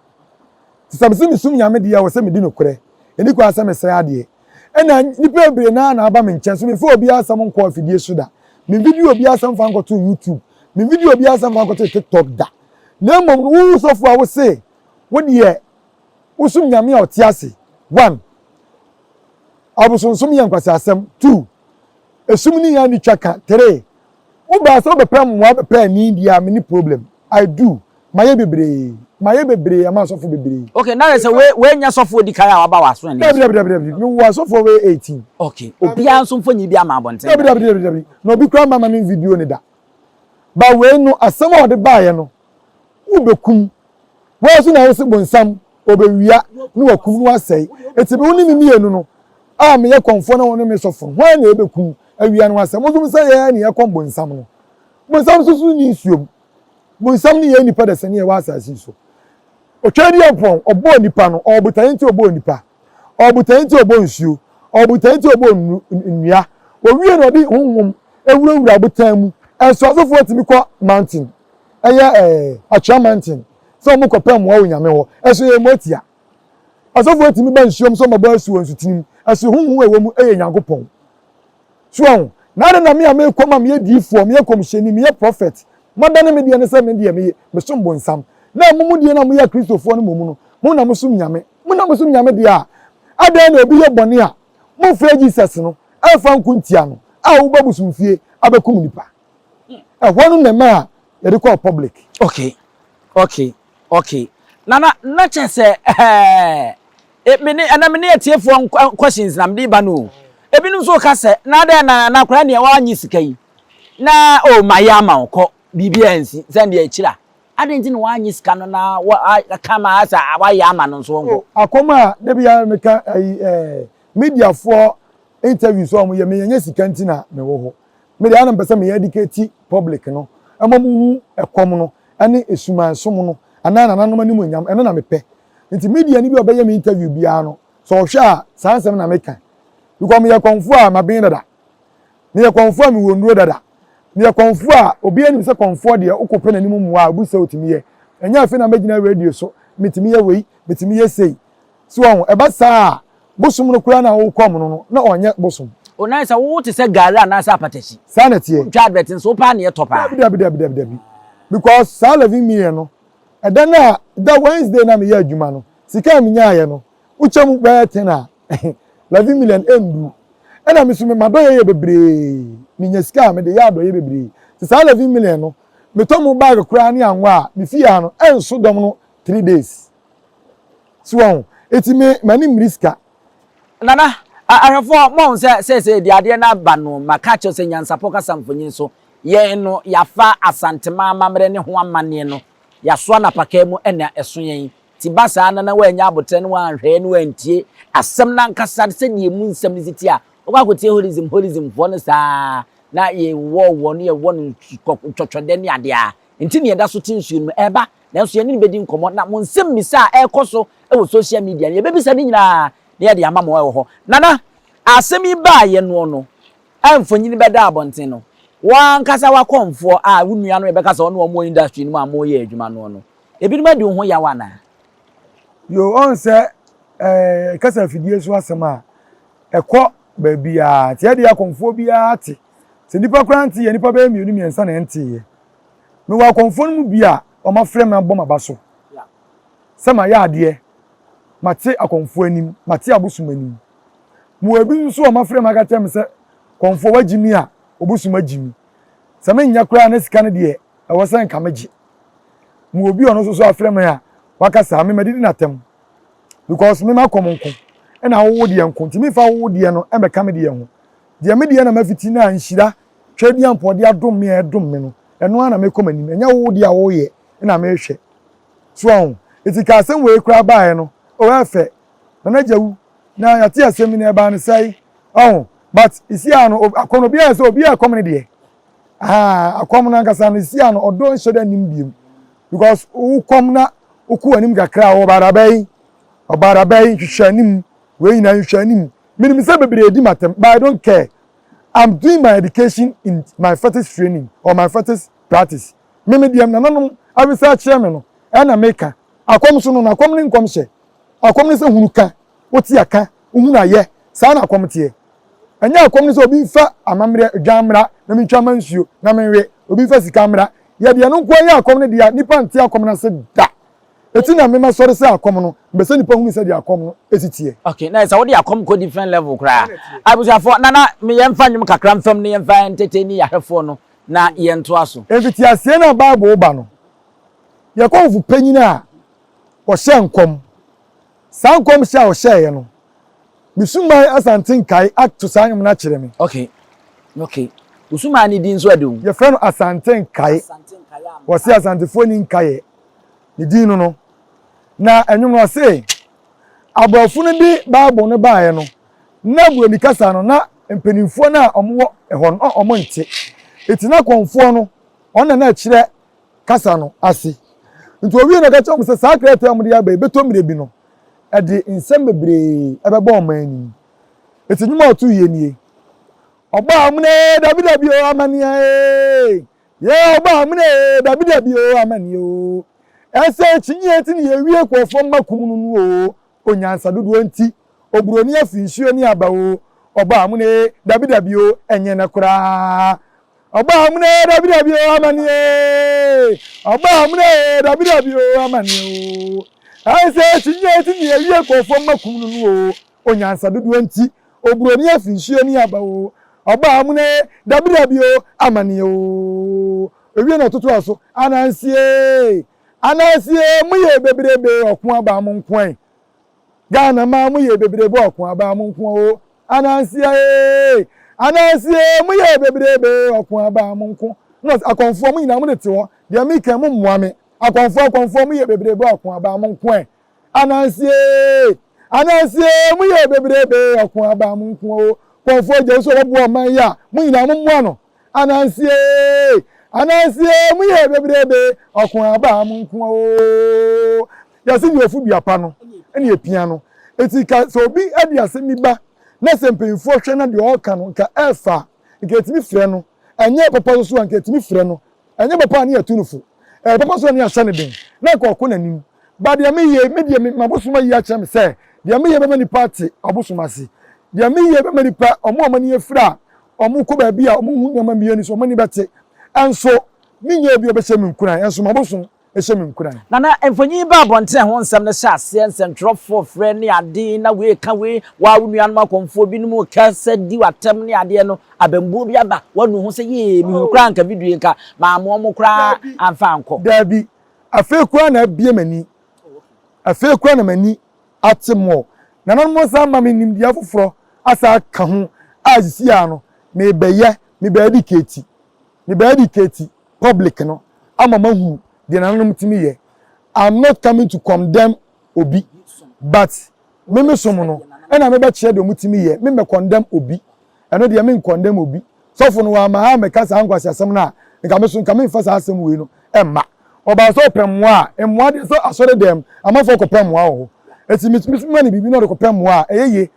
Nti sɛ mese mesom Nyame deɛ a, ɛwɔ sɛ medi nokorɛ. Ɛnni kwan sɛ mesɛe adeɛ. Ɛna nnipa bebree no ara na aba me nkyɛn, so memfa obiara asɛm nkɔɔ afidie so da. Menvideo obiara asɛm mfa nkɔtoo YouTube. Menvideo obiara asɛm mfa nkɔtoo TikTok da. Na mmom no, wo sɔfo a wose wo deɛ wosom Nyame a ɔte ase, one, abosonsom yɛ nkwaseasɛm, two, esum ne yɛn ani twa ka, three, wobaa sɛ wobɛpɛ mmoa bɛpɛ ani deɛ a menni problem, I do, mayɛ bebree, mayɛ bebree ama asɔfo bebree. Okay, na kyerɛ sɛ wei wei nyɛ sɔfo odi kan a waba w'aso ani so. Dabi dabi dabi dabi, mewɔ asɔfoɔ bɛyɛ 18. Okay, obiara nso mfonyin bi ama abɔnten da. Dabi dabi dabi dabi, na obi koraa mma ma me video no da. Ba wei no, asɛm a ɔde baeɛ no, wobɛkum. Wo ara nso na wose bonsam, ɔbɛwia, na wakum, na wasɛe. Enti me wo ne me mmienu no, a meyɛ kɔmfoɔ na wo ne me sɔfo no, hwan na yɛbɛkum, awia, na wasɛe? Mo nso mosɛ yɛn na yɛkɔm bonsam no. Bonsam nso so nni nsuom. Bonsam ne yɛn nnipa dasani a yɛwɔ asase yi so. Otwaadiampɔn, ɔbɔɔ nnipa no, ɔwɔ botaeɛ nti ɔbɔɔ nnipa. Ɔwɔ botaeɛ nti ɔbɔɔ nsuo. Ɔwɔ botaeɛ nti ɔbɔɔ nnua. Ɔwie no ɔde honhom awurawura abotan mu. Ɛnso asɔfoɔ tumi kɔ mountain, ɛyɛ ɛɛ Atwea mountain, sɛ wɔn kɔpɛ mmoa wɔ Nyame hɔ. Ɛso yɛ mmoatia. Asɔfoɔ tumi ba nsuom sɛ wɔbɛbɔ asu wɔ nsutene mu. Ɛso honhom a ɛwɔ mu yɛ Nyankopɔn. So wahu? Na adɛn na me a merekɔ ma meyɛ diyifoɔ, meyɛ kɔmhyɛni, meyɛ prɔfɛt, moadane me deɛ no sɛ me deɛ meyɛ, mesom bonsam? Na mo mu deɛ no a moyɛ Akristofoɔ no mmom no, mo na mosom Nyame. Mo na mosom Nyame deɛ a, adɛn na obi yɛ bɔne a, momfrɛ Jesus no mfa nko ntia no a woba bosomfie abɛkum nnipa? Ɛhɔ no na ɛmaa yɛde kɔɔ public. Okay, okay, okay. Nana, na kyɛ sɛ ɛɛ E, me ne, ɛnɛ me ne atiefoɔ questions na mede ba no o. Ebinom nso ka sɛ, na adɛn na na akwadaa nea wannye sika yi? Na oh mayɛ ama wo kɔ, biribiara ansi, sɛn deɛ akyiri a, adɛn nti na woannye sika no na woaka ma ayɛ sɛ woayɛ ama no nso ɔnkɔ? Oh akɔm a da biara meka ayi eh, mediafoɔ interviews a wɔyɛ me ɛnyɛ sika nti na mewɔ hɔ. Me deɛ ana mepɛ sɛ me educate public no ɛma wɔn hu ɛkɔm no ɛne esumansom no anaa nananom animuonyam ɛno na mepɛ. Nti media ni bi a ɔbɛyɛ me interview biara no sɛ ɔhwɛ a saa nsɛm na meka because meyɛ kɔmfoɔ a maben dada. Meyɛ kɔmfoɔ a mewɔ nnuro dada. Meyɛ kɔmfoɔ a obiara nim sɛ kɔmfoɔ deɛ wokɔpɛ n'anim mmoa a obu sɛ otumi yɛ. Ɛnyɛ afei na mɛgyina radio so metumi yɛ wei, metumi yɛ sei. So wahu? Ɛba saa a, bosom no koraa no a wokɔm no no, na ɔnyɛ bosom. O na sɛ wo te sɛ gari anaasɛ apatashi. Saa na ɛteɛ. Wontwa advert nso, wo paa na ɛtɔ paa. Dabi, dabi, dabi, dabi, dabi. Because saa 11 million no, ɛda no a, da Wednesday no a meyɛ adwuma no, sika a menyaeɛ no, wokyɛ mu bɛyɛ ten a, 11 million ɛndu. Ɛna me nso me m'adɔyɛ yɛ bebree. Menya sika a, mede yɛ adɔyɛ bebree. Nti saa 11 million no, metɔ mu bag koraa ne anwa a, me fie ha no, ɛnso dɔm no 3 days. So wahu? Eti me, m'ani mmiri sika. Nana, ahwɛfoɔ, moahu sɛ seesei deɛ adeɛ no aba no, maka akyerɛ wo sɛ nyansapɔ kasa mfonyin so, yɛn no, yɛafa Asanteman amammerɛ ne ho amanneɛ no, yɛasoa no apakaa mu na ɛso yɛn. Nti ba saa na na woannya aboterɛ na woanhwɛ na woantie asɛm no ankasa sɛdeɛ emu nsɛm no si te a, wokɔ akɔtie holism holismfoɔ no saa na yɛwɔ wɔn yɛwɔ no ntwɔtwɔdɛ ne adeɛ a, nti na yɛda so te nsuo no mu. Ɛreba, nanso yɛne no bɛdi nkɔmmɔ na mo nsɛmmisa a ɛrekɔ so wɔ social media no, yɛbɛbisa ne nyinaa na yɛde ama mo wɔ hɔ. Nana, asɛm yi baeɛ noɔ no, a mfonini bɛdaa abɔnten no, wo ankasa w'akɔmfoɔ a wo nua no yɛbɛka sɛ ɔne wɔn wɔ industry no mu a moreyɛ adwuma noɔ no, ebinom adi wo ho yaw anaa? Yoo, ɔn sɛ ɛɛ kasa afidie so asɛm a, ɛkɔ baabiara. Nti ɛdeɛ akɔmfoɔ biara te. Sɛ nnipa koraa nte yɛ, nnipa bɛyɛ mmienu mmiɛnsa na ɛnteeɛ. Mewɔ akɔmfoɔ no mu bi a wɔafrɛ me abɔ m'aba so sɛ mayɛ adeɛ, mate akɔmfoɔ anim, mate abosom anim. Mewɔ ebi nso a wɔafrɛ me aka kyerɛ me sɛ kɔmfoɔ wagye mi a, obosom agye mi. Sɛ menyɛ koraa na sika no deɛ ɛwɔ sɛ nka megye. Mewɔ obi a ɔno nso so afrɛ me a waka saa, me madidi n'atɛm because me makɔm nko ɛna awowo deɛ nko nti memfa awowo deɛ no ɛmmɛka me deɛ ho. Deɛ me deɛ na mafiti no a nhyira Tweaduampɔn de adom me a ɛdom me no, ɛno ara na mekɔ m'anim, ɛnyɛ wo deɛ a woreyɛ na merehwɛ. So wahu? Enti ka asɛm wei koraa baeɛ no, oh ɛfɛ, Nana Gyawu, na yɛate asɛm yi na ɛbaa no sɛe, ɔho, but isi a no, akɔm no, obiara sɛ obiara ɛkɔm no deɛ, ahaa, akɔm no ankasa no, isi a no, ɔdɔ nhyɛ da nnim biom, because wokɔm na wokɔ w'anim kakra a, ɔbaaraba yi, ɔbaaraba yi, hwehwɛ anim, wei nyinaa nhwehwɛ anim, menim sɛ bebree di m'atɛm, but I don't care. I'm doing my education in my fetish training or my fetish practice. Me me deɛ nananom awesa akyerɛ me no ɛna meka. Akɔm so no na akɔm ne nkɔmhyɛ. Akɔm ne sɛ hunu ka, wote aka, wohunu ayɛ. Saa na akɔm teɛ. Ɛnyɛ akɔm ne sɛ obi mfa amammerɛ dwan mmra na mentwa ma nsuo na menwe, obi mfa sika mmra. Yɛ deɛ no nko ara yɛ akɔm no deɛ a, nnipa nte akɔm no ase da. Eti na me masɔre sɛ akɔm no, mepɛ sɛ nnipa hunu sɛdeɛ akɔm no si teɛ. Okay, na sɛ wode akɔm kɔ different level koraa. Abusuafoɔ, Nana, me yɛmfa nnwom kakra mfam na yɛmfa entertain yɛahwɛfoɔ no na yɛntoa so. Mfitiaseɛ no a Bible reba no, yɛn kɔmfo panyin a ɔhyɛɛ nkɔm. Saa nkɔmhyɛ a ɔhyɛeɛ no, me suman Asante Nkae ato saa nnwom no akyerɛ me. Okay, okay. Wo suman no din nso ɛde o? Yɛfrɛ no Asante Nkae. Wɔse Asantefoɔ nni nkaeɛ. Ne din no no. Na nnwom no ɔse, aborɔfo no de Bible no baeɛ no, na Buroni kasa no, na mpanimfoɔ no a wɔwɔ hɔ no, na wɔnte. Enti na kɔmfoɔ no, ɔno na na ɛkyerɛ kasa no ase. Nti owiee no ɔka kyerɛɛ wɔn sɛ saa krataa a wɔde aba yi bɛtɔ mmerɛ bi no, ɛde nsɛm bebree ɛbɛba ɔman no mu. Enti nnwom a ɔtoo yɛ nie. Ɔbɔ amena ee, dabi dabi o, amaneɛ ee. Yɛ ɔbɔ amena ee, dabi dabi o, amaneɛ o. Ɛsɛ akyinnyeɛ nti ne yɛwie nkurɔfoɔ mma kum no no o, onyansa dodoɔ nti, oburoni afi nsuo ne aba o, ɔbɔ amena ee, dabi dabi o, ɛnyɛ nɛ koraa. Ɔbɔ amuna ee dabi dabi o amani ee. Ɔbɔ amuna ee dabi dabi o amani o. Ɛnsɛ akyinnye eti ni ewie nkurɔfoɔ mma kum no no o. Onyansa dodoɔ nti oburoni afi nsuo ni aba o. Ɔbɔ amuna ee dabi dabi o amani o. Ewie na ɔtotoa so anansi ee anansi ee mo yɛ bebrebe ɔko aba mo nko ɛ. Ghana maa mo yɛ bebrebe ɔko aba mo nko o. Anansi ee. Anansie mo yɛ bebrebe ɔko aba mo nko. Na ɔse akɔmfoɔ mo nyinaa mo de te hɔ deɛ meka mo mmoa me. Akɔmfoɔ akɔmfoɔ mo yɛ bebrebe ɔko aba mo nko ɛ. Anansie anansie mo yɛ bebrebe ɔko aba mo nko o. Kɔmfoɔ gya wo sɛ ɔbɛboa ɔman yi a mo nyinaa mo mmoa no. Anansie anansie mo yɛ bebrebe ɔko aba mo nko o. Yɛse deɛ ɔfo dua pa no ɛna epia no. Eti ka sɛ obi de asɛm bi ba na sɛ mpanyinfoɔ hwɛ na deɛ ɔreka no nka ɛɛfa a, nka yɛtumi frɛ no. Ɛnyɛ papa nso so a, nka yɛtumi frɛ no. Ɛnyɛ papa a ne yɛatu no fo. Ɛyɛ papa nso a ne yɛahyɛ no den na nka ɔkɔ n'anim. But deɛ meyɛ, me deɛ me m'abosom ayi akyerɛ me sɛ deɛ meyɛ bɛma nipa ate abosom ase. Deɛ meyɛ bɛma nipa, wɔn a wɔn ani afira a wɔkɔ baabi a wɔnhu nneɛma mmienu so wɔn ani bɛte. Nso menyɛ obi a ɔbɛhyɛ me nkuran, nso m'abosom hyɛ me nkuran. Nana, mfonyin yi baa abɔnten a ɛho nsɛm no hyɛ aseɛ, nsɛntwerɛfoɔ frɛ ne ade na wei reka wei, wo ara wo nuanom akɔmfoɔ binom reka sɛ di w'atɛm ne adeɛ no, abambuo bi aba, woanu ho sɛ yee, mehunu koraa anka video yi nka mammoa wɔn koraa amfa ankɔ. Daabi, afei koraa na abue m'ani, afei koraa na m'ani ate more. Nananom asan ama me nimdeɛ afoforɔ asan aka ho a sisi ara no merebɛyɛ, mebɛ educate, mebɛ educate public no ama mahunu deɛ nananom tumi yɛ. I'm not coming to condemn obi but me me som no ɛna mebɛkyerɛ deɛ wɔtumi yɛ, me mmɛ condemn obi, ɛno deɛ me condemn obi. Sɔfo no wamma ha ammɛka saa nkwaseasɛm no a, nka me so nka memfa saa asɛm wei no mma. Ɔbaa sɛ ɔpɛ mmoa a, mmoa deɛ sɛ asɔre dɛm amanfoɔ kɔpɛ mmoa wɔ hɔ. Eti me me ma no biribi na ɔde kɔpɛ mmoa a, ɛyɛ ye.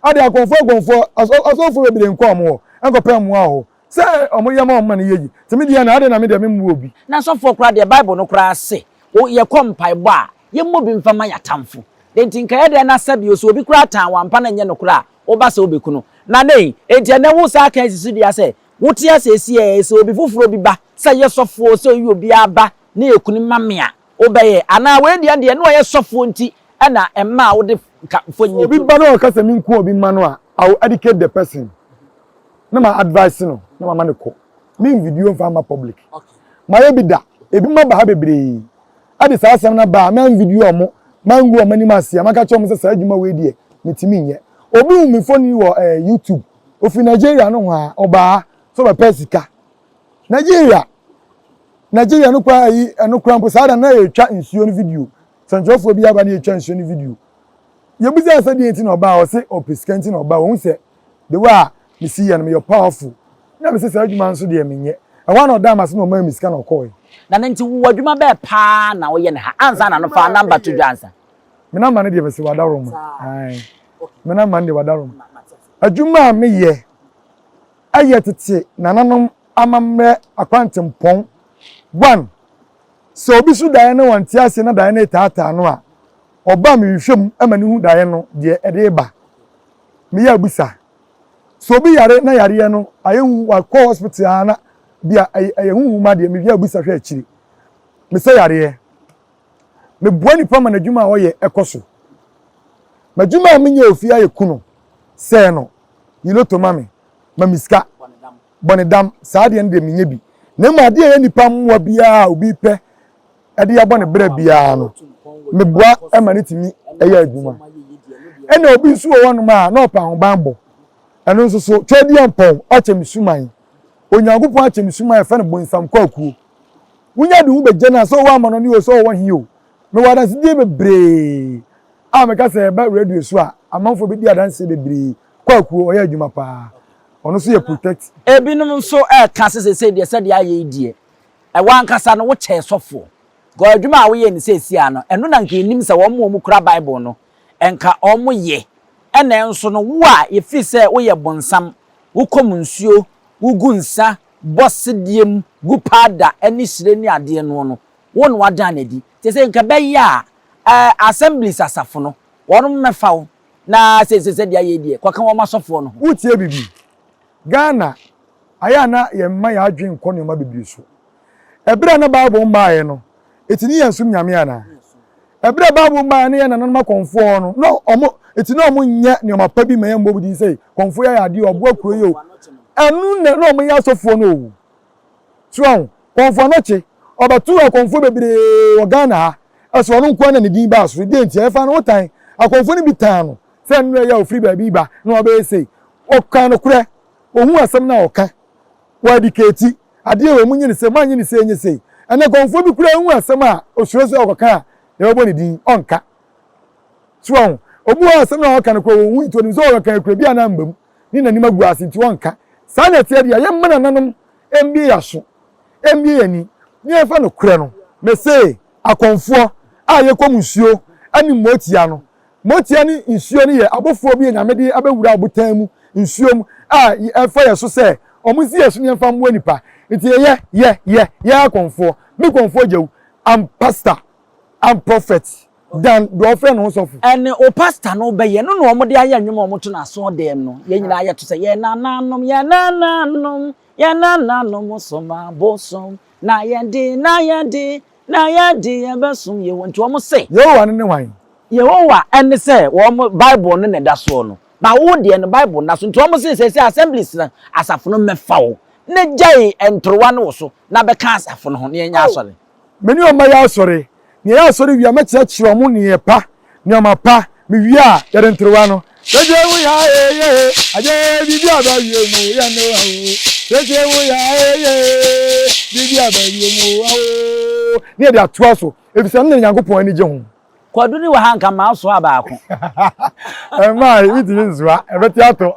Ade akɔmfoɔ akɔmfoɔ asɔfoɔ bebree nkɔ wɔn hɔ nkɔpɛ mmoa wɔ hɔ. Sɛ wɔn yɛ ma wɔn ma no yɛ ye. Nti me deɛ na adɛn na me deɛ memmoa obi. Na asɔfoɔ koraa deɛ Bible no koraa se wo yɛkɔ mpaebɔ a yɛmmɔ bi mfa ma yɛatamfo. Enti nka ɛyɛ dɛn na sɛbio sɛ obi koraa tan wo ampa na ɛnyɛ nokorɛ a woba sɛ wobɛku no. Na dɛn enti ɛnnɛ wo saa ka asi so dua sɛ wote ase seesei sɛ obi foforɔ bi ba sɛ yɛ sɔfoɔ sɛ ɔyi obiara ba na yɛku no ma me a wobɛyɛ anaa wei deɛ deɛ na ɔyɛ sɔfoɔ nti na ɛmaa wode ka mfonini Sɛ obi to ba na ɔka sɛ menku obi mma no a, I will educate the person na ma advice no na mama no kɔ. Me nvideo mfa mma public. Mayɛ bi da, ebinom aba ha bebree de saa asɛm no aba a manvideo wɔn, mangu wɔn anim ase a maka kyerɛ wɔn sɛ saa adwuma wei deɛ metumi nyɛ. Obi hu me mfoni wɔ eh, YouTube, ofi Nigeria nohoa, ɔbaa ha sɛ ɔbɛpɛ sika. Nigeria! Nigeria no koraa ayi ɛno koraa mpo saa da na yɛtwa nsuo no video. Sɛnkyerɛfoɔ bi aba na yɛtwa nsuo no video. Yɛbisaa sɛ deɛ nti na ɔbaa ɔse ɔpɛ sika nti na ɔbaa ɔhu sɛ the way a mesi yɛ no meyɛ powerful na mese saa adwuma nso deɛ menyɛ. Ɛhɔ a na ɔdaa m'ase na ɔmaa me sika na ɔkɔɔe. Nana nti wo adwuma bɛɛ paa na woyɛ no ha ansa na no fa number to dwa ansa. Me number no deɛ mese wadaroma. Ae. Me number no deɛ wadaroma. Adwuma a meyɛ ɛyɛ tete nananom amammerɛ akwantempɔn. One, sɛ obi so daeɛ na wante aseɛ na daeɛ no retaataa no a, ɔba a mehwehwɛ mu ma no hu daeɛ no deɛ ɛde reba. Meyɛ abisa. Sɛ obi yare na yareɛ no ayɛ hu wakɔ hospital a na bi a ɛyɛ huhum adeɛ meyɛ abisa hwɛ akyiri. Mesɛ yareɛ. Meboa nipa ma n'adwuma a ɔyɛ ɛkɔ so. M'adwuma a menyɛ ofie ayɛ kunu sɛɛ no yi loto ma me, ma me sika, bɔ ne dam, saa adeɛ no deɛ menyɛ bi. Na mmom adeɛ a ɛyɛ nipa mmoa biara a obi pɛ de abɔ ne brɛ biara no, meboa ma no tumi yɛ adwuma. Ɛna obi nso wɔ hɔnom a na ɔpɛ ahobanbɔ. Ɛno nso so, Tweaduampɔn akyɛ me suman. Onyankopɔn akyɛ me suman a yɛfrɛ no bonsam kwakuo. Wonya de wo bɛgya no a, sɛ ɔwɔ amanɔne o, sɛ ɔwɔ he o, mewɔ adansedie bebree a meka sɛ ɛba radio so a, amanfoɔ bɛdi adanseɛ bebree. Kwakuo, ɔyɛ adwuma paa. Ɔno nso yɛ protect. Ebinom nso reka sɛ seesei deɛ sɛdeɛ ayɛ yi deɛ, w'ankasa no wokyɛɛ sɔfoɔ. Because adwuma a woyɛ no seesei ara no, ɛno na nka yɛnim sɛ wɔn a wɔkura Bible no, nka wɔyɛ. Ɛna nso no, wo a yɛfiri sɛ woyɛ bonsam, wokɔm nsuo, wogu nsa, bɔ sedeɛ mu, gu paada ne hyire ne adeɛ noɔ no, wo na woadan no adi. Seesei nka ɛbɛyɛ a, ɛɛ Assemblies asafo no, wɔn mmɛfa wo na seesei sɛdeɛ ayɛ yi deɛ, kɔka wɔn asɔfoɔ no ho. Wotie biribi? Ghana, ayɛ a na yɛmma yɛn adwene nkɔ nneɛma bebree so. Ɛberɛ a na Bible mmaeɛ no, eti ne yɛnsom Nyame anaa? Ɛberɛ a Bible mmaeɛ na yɛn nananom akɔmfoɔ no, na wɔn, eti na wɔnyɛ nneɛma pa bi ma yɛmmɔ din sɛ, kɔmfoɔ yi ayɛ adeɛ o, ɔboa kuro yi o. Ɛno na na wɔyɛ asɔfoɔ no o. So wahu? Kɔmfoɔ Anokye, ɔbɛtoo akɔmfoɔ bebree wɔ Ghana ha, ɛso ɔno nko ara na ne din baa soro. Deɛ nti a? Ɛfa no ho tan. Akɔmfoɔ no bi tan no sɛ nnora yi a ɔfiri baabi ba na wabɛyɛ sei. Ɔkaa nokorɛ. Ɔhu asɛm no a ɔka. Wɔ adikati. Adeɛ wei monyɛ no sei, moanyɛ no sei ɛnyɛ sei. Ɛnnɛ kɔmfoɔ bi koraa hu asɛm a ɔsuro sɛ ɔkɔka a yɛbɛbɔ ne din, ɔnka. So wahu? Obi wɔ hɔ a asɛm no a ɔka no koraa ɔnhu nti ɔnim sɛ ɔkɔka akura bi a na amba mu ne n'anim agu ase nti ɔnka. Saa na ɛteɛ deɛ a, yɛmma nananom mmue yɛn aso, mmue yɛn ani na yɛmfa nokorɛ no. Mese akɔmfoɔ a yɛkɔm nsuo ne mmoatia no, mmoatia ne nsuo no yɛ abɔfoɔ bi a Nyame de abɛwura ɔbotan mu nsuo mu a ɛfa yɛ so sɛ wɔn nsi yɛ so na yɛmfa mmoa nipa. Nti yɛyɛ, yɛ, yɛ, yɛ akɔmfoɔ. Me kɔmfoɔ Gyawu, I'm pastor, I'm prophet than deɛ ɔfrɛ ne ho sɔfo. Ɛne wo pastor no bɛyɛ no na wɔde ayɛ nnwom a wɔto no asɔɔdɛm no. Yɛn nyinaa yɛto sɛ, Yɛn nananom, yɛn nananom, yɛn nananom som abosom, na yɛn de, na yɛn de, na yɛn de yɛbɛsom Yehowa. Nti wɔn se. Yehowa no ne hwan? Yehowa ne sɛ wɔn Bible no na ɛda soɔ no. But wo deɛ no Bible nna so. Nti wɔn se seesei Assemblies no asafo no mmɛfa wo na gyae ntorowa no wo so na bɛka asafo no ho na yɛnyɛ asɔre. Me ne wɔn bɛyɛ asɔre. Na yɛyɛ asɔre wie a, mɛkyerɛkyerɛ wɔn nneyɛɛ pa, nneɛma pa. Mewie a, yɛde nterewa no. Sese wo ya ee ye, agye biribi aba wie mu yɛ no awo. Sese wo ya ee ye, biribi aba wie mu awo. Ne yɛde atoa so, efisɛ ɛno na Nyankopɔn ani gye ho. Kwadu ni wɔ ha nka maa soa baako. Ɛmaa ebi tumi nsoa, ɛbɛte atɔ.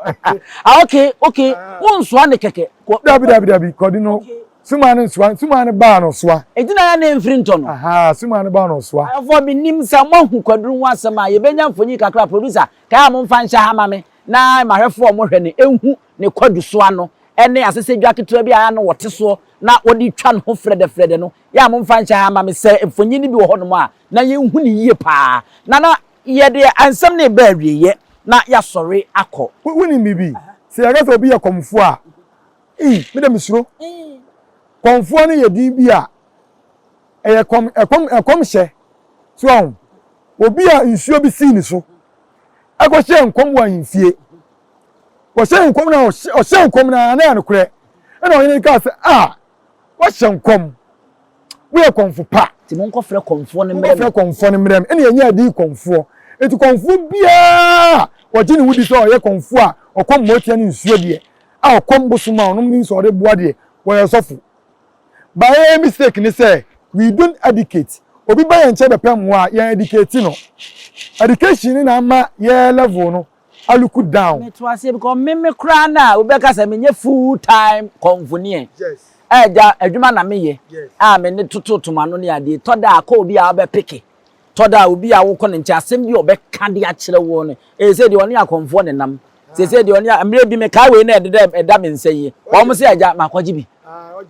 Ah okay okay, wo nsoa ne kɛkɛ. Dabi dabi dabi, kwadu no Sumaa no nsoa, sumaa no baa no soa. Enti na na mfiri ntɔ no. Ahaa, sumaa no baa no soa. Ayɔfoɔ menim sɛ moahu kwaduru ho asɛm a, yɛbɛnya mfonyin kakra, producer, kae a momfa nhyɛ ha ma me na mahwɛfoɔ a wɔhwɛ no nhu ne kwadu soa no ne asɛsɛdwa ketewa bi a na wɔte soɔ na wɔde twa ne ho frɛdɛfrɛdɛ no, yɛ a momfa nhyɛ ha ma me sɛ mfonyin no bi wɔ hɔnom a na yɛnhu no yie paa. Nana, yɛde nsɛm no reba awieeɛ na yɛasɔre akɔ. Wonim biribi? Sɛ yɛka sɛ obi yɛ kɔmfoɔ a, Ii, me de mesuro. Kɔmfoɔ no yɛ din bi a ɛyɛ kɔm ɛkɔm ɛkɔmhyɛ. So ahu? Obi a nsuo bi sii ne so ɛkɔhyɛɛ nkɔm wɔ ahemfie. Wɔhyɛɛ nkɔm na ɔhyɛɛ nkɔm na na ɛyɛ nokorɛ. Ɛna ɔhene no kaa sɛ, a wahyɛ nkɔm. Woyɛ kɔmfo pa. Nti monkɔfrɛ kɔmfoɔ no mmrɛ me. Monkɔfrɛ kɔmfoɔ no mmrɛ me. Ɛna yɛnyaa din kɔmfoɔ. Nti kɔmfoɔ biara a ɔgye ne ho di sɛ ɔyɛ kɔmfoɔ a ɔkɔm mmɔɔtia ne nsuo deɛ, a ɔkɔm bosom a ɔnom ne nsu a ɔde boa deɛ, wɔyɛ ɔsɔfo. But yɛn mistake ne sɛ we don't educate. Obi ba yɛn nkyɛn bɛpɛ mmoa a, yɛn educate no. Education no na ama yɛn level no a look down. Meto aseɛ because me me koraa no a wobɛka sɛ menyɛ full time kɔmfonie. Agya adwuma na meyɛ a me ne tototo m'ano ne adeɛ. Tɔ da a kɔ obi a wobɛpeke. Tɔ da a obi a wokɔ ne nkyɛn asɛm bi a ɔbɛka de akyerɛ woɔ no, ee sɛ deɛ ɔne akɔmfoɔ nenam. Seesei deɛ ɔne a mmerɛ bi mekae wei na ɛdeda ɛda me nsa yi. Wɔn sɛ agya makɔgye bi.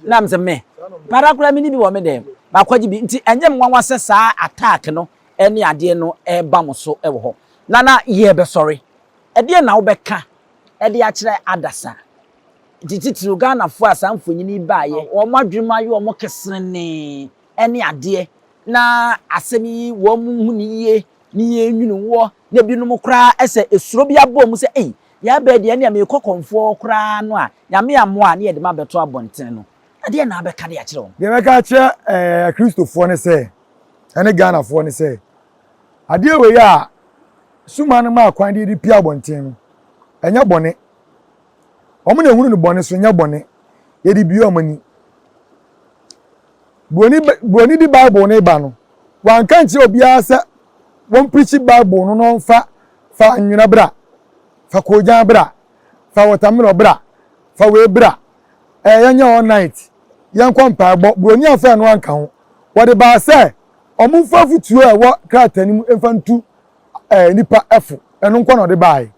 Na mesɛ me para koraa menni bi wɔ me dɛm. Makɔgye bi nti ɛnyɛ me nwanwa sɛ saa attack no ne adeɛ no reba mo so wɔ hɔ. Nana yɛrebɛsɔre. Ɛdeɛn na wobɛka de akyerɛ adasa? Nti titiriw Ghanafoɔ a saa mfonini yi baeɛ, wɔn adwene mu ayɛ wɔn keserenee ne adeɛ na asɛm yi wɔn nhu no yie ne yɛn nwunu woɔ na ebinom koraa sɛ esuro bi abɔ wɔn sɛ ei deɛ abɛɛ deɛ ɛnneɛ merekɔ kɔmfoɔ koraa no a Nyame ammoa a ne yɛde m'abɛto abɔntene no ɛdeɛn na abɛka de akyerɛ wɔn? Deɛ mɛka akyerɛ ɛɛ Akristofoɔ ne sɛ ɛne Ghanafoɔ ne sɛ adeɛ wei a suma no maa kwan de de pia abɔnten no ɛnyɛ bɔne. Wɔn na ehunu no bɔne so nyɛ bɔne. Yɛde bue wɔn ani. Buroni buroni de Bible no ba no, wanka nkyerɛ obiara sɛ wɔmprikyi Bible no na ɔmfa fa nwera bra, fa koogyan bra, fa wɔtamelɔ bra, fa wei bra, ɛɛ yɛnyɛ all night, yɛnkɔ mpaebɔ. Buroni amfa ɛno anka ho. Wɔde baa sɛ wɔmfa afotuo a ɛwɔ krataa no mu mfa ntu ɛɛ nnipa fo. Ɛno nko na ɔde baeɛ.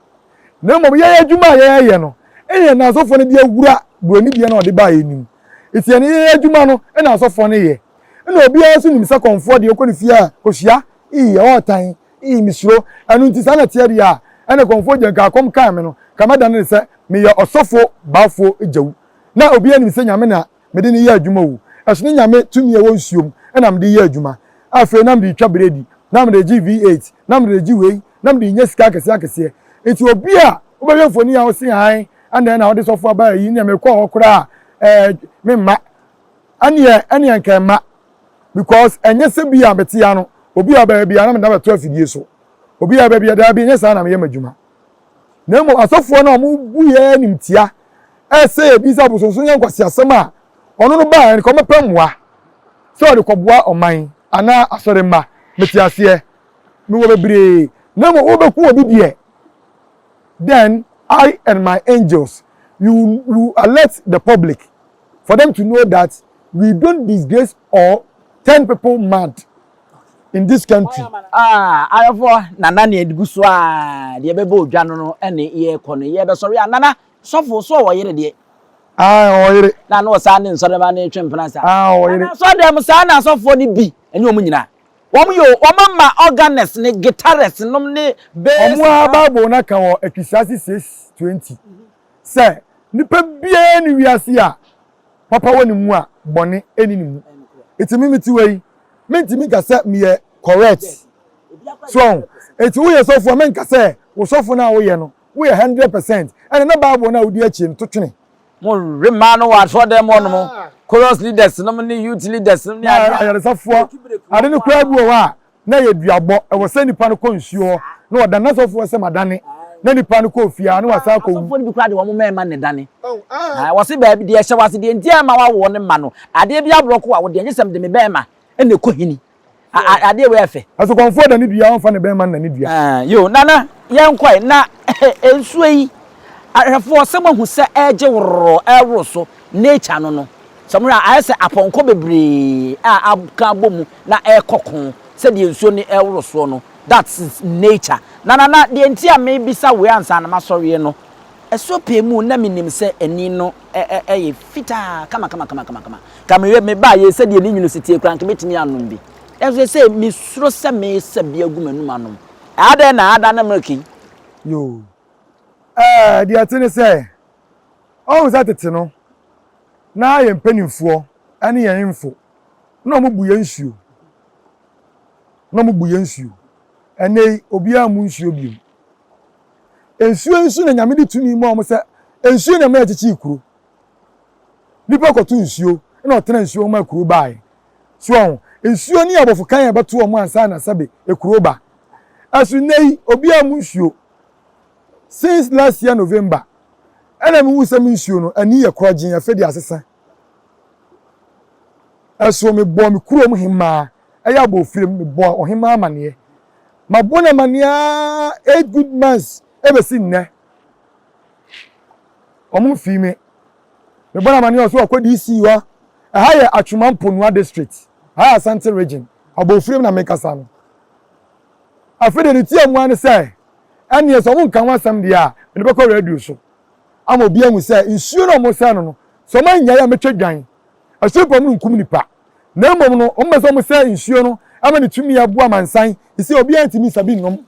Na mmom yɛn adwuma a yɛyɛ no, ɛyɛ na asɔfoɔ no de awura buroni deɛ na ɔde baeɛ no mu. Nti yɛn yɛn adwuma no na asɔfoɔ no yɛ. Ɛna obiara nso nim sɛ kɔmfoɔ deɛ ɔkɔ ne fie a kɔhyia, ii ɛhɔ ɔtan, ii mesuro. Ɛno nti saa na ɛteɛ deɛ a, ɛna kɔmfoɔ gya nka akɔm kaa me no, nka mɛdane no sɛ meyɛ ɔsɔfo baafoɔ gyawu. Na obiara nim sɛ Nyame na mede no yɛ adwuma o, ɛsono Nyame tumi a ɛwɔ nsuom na mede yɛ adwuma. Afei na mede retwa beredi, na mede regye V8, na mede regye wei, na mede renya sika akɛseɛ akɛseɛ. Nti obi a wobɛhwɛ mfoni a wose ae ɛnna na wode sɔfo aba ayi nea mekɔɔ hɔ koraa a ɛɛ memma. Ɛneɛ ɛneɛ nka ɛmma because ɛnyɛ sɛ bi a mete ano obi a ɔbɛyɛ biara na mede no abɛto afidie so. Obi a ɔbɛyɛ biara daabi ɛnyɛ saa na meyɛ m'adwuma. Na mmom asɔfoɔ no a wɔbu yɛn animtia. ɛsɛ yɛ bi sɛ abosonsom yɛ nkwaseasɛm a ɔno no baeɛ no ka ɔmɛpɛ mmoa sɛ ɔde kɔboa ɔman anaa asɔre mma. Mete aseɛ. Mewɔ bebree. Na mmom wobɛku obi deɛ, then I and my angels, we will, we will alert the public for them to know that we don't disgrace or turn people mad in this country. Ah, ayɔfoɔ, nana ne gu so a deɛ ɛbɛbɔ odwa no no ɛne yɛrekɔ no yɛbɛsɔre a nana sɔfo so ɔwɔ yere deɛ. Ah, ɔwɔ yere. Na na ɔsaa ne nsɔrema ne twe mpena saa. Ah, ɔwɔ yere. Nana sɔdɛm saa na asɔfoɔ no bi ɛne wɔn nyinaa. Wɔn yɛ wɔn ama organist ne guitarist nom ne bass. Wɔn a Bible no aka wɔ Ecclesiastes 6:20 sɛ nipa biara ne wiase a papa wɔ ne mu a bɔne ɛni ne mu. Eti mi mi ti wɔ yi, mentumi nka sɛ meyɛ correct. So eti woyɛ sɔfo a menka sɛ wo sɔfo no a woyɛ no woyɛ 100% ɛna na Bible no a wodi akyi no to twene. Mo we mmaa no wɔ asɔrɔdan mu hɔnom, chorus leaders nom ne youth leaders nom ne adeɛ. Ayaresafoɔ, ade no koraa bi wɔ hɔ a na ɛyɛ duabɔ, ɛwɔ sɛ nipa no kɔ nsuo hɔ na ɔdane, na sɔfoɔ sɛ madane, na nipa no kɔ fie a na wasan akɔ wu. Asɔfoɔ no bi koraa de wɔn mmarima na ɛdane. Wɔse baabi deɛ ɛhyɛ w'ase deɛ nti a ɛma woawoɔ no mma no, adeɛ bi aborɔko a wodeɛ gye sɛ mede me bɛrima na ɛkɔ hini. Adeɛ wei ɛfɛ. Asukɔnfoɔ da ne dua ɔnfa ne bɛɛma nna ne dua. Ah, yo, Nana, yɛnkɔ ɛ. Na nsuo yi, ahwɛfoɔ, sɛ moahu sɛ ɛregye worɔ, ɛreworo so, nature no no, sɛ mohwɛ a, ayɛ sɛ apɔnkɔ bebree a aka abɔ mu na ɛrekɔ ko, sɛdeɛ nsuo no ɛreworo soɔ no, that's nature. Na Nana, deɛ nti a mebisa wei ansa na masɔreɛ no, Ɛsɔ pɛɛ mu na menim sɛ ani no yɛ fitaa kamakamakamakama. Ka mehwɛ mebaa yei sɛdeɛ ne nwunu si teɛ koraa anka mɛtumi anom bi. Nanso seesei mesuro sɛ mesa bi agu m'anum anom. Adɛn na adane milk yi? Yoo. Ɛɛ, deɛ ɛte ne sɛ, ɔhu sɛ tete no, na yɛn mpanimfoɔ ne yɛn mfo, na wɔbu yɛn nsuo. Na wɔbu yɛn nsuo. Ɛnnɛ yi, obiara mmu nsuo bio. Nsuo nso na Nyame de tumi ma wɔn sɛ nsuo na ɛma yɛkyekyee kuro. Nipa kɔto nsuo na ɔtena nsuo ho ma kuro baeɛ. So wɔn nsuo ne abɔfo kan a ɛbɛto wɔn ansa na sɛbe ekuro ba. Ɛso nnɛ yi obiara mu nsuo. Since last year November ɛna mehu sɛ me nsuo no ani yɛ korɔgyen afei de asesa. Ɛso mebɔɔ me kurom hemaa ɛyɛ abɔfirem mebɔɔ ɔhemaa amaneɛ. Mabɔ no amaneɛ ara 8 good months ɛbɛsi nnɛ. Wɔn mfii me. Mebɔ no amaneɛ ɔso ɔkɔ DC hɔ. Ɛha yɛ Atwoma Mponua district. Ɛha yɛ Asante region. Abɔfirem na mekasa no. Afei deɛ ne tia mu ara ne sɛ ɛneɛ sɛ wɔn nka ho asɛm deɛ a mede bɛkɔ radio so ama obi ahu sɛ nsuo no a wɔsɛe no no sɛ wɔn annyae a mɛtwa dwan. Asuo pam no nkum nipa, na mmom no, wɔpɛ sɛ wɔsɛe nsuo no ama ne tumi aboa amansan. Sɛ obiara ntumi nsa bi nnom.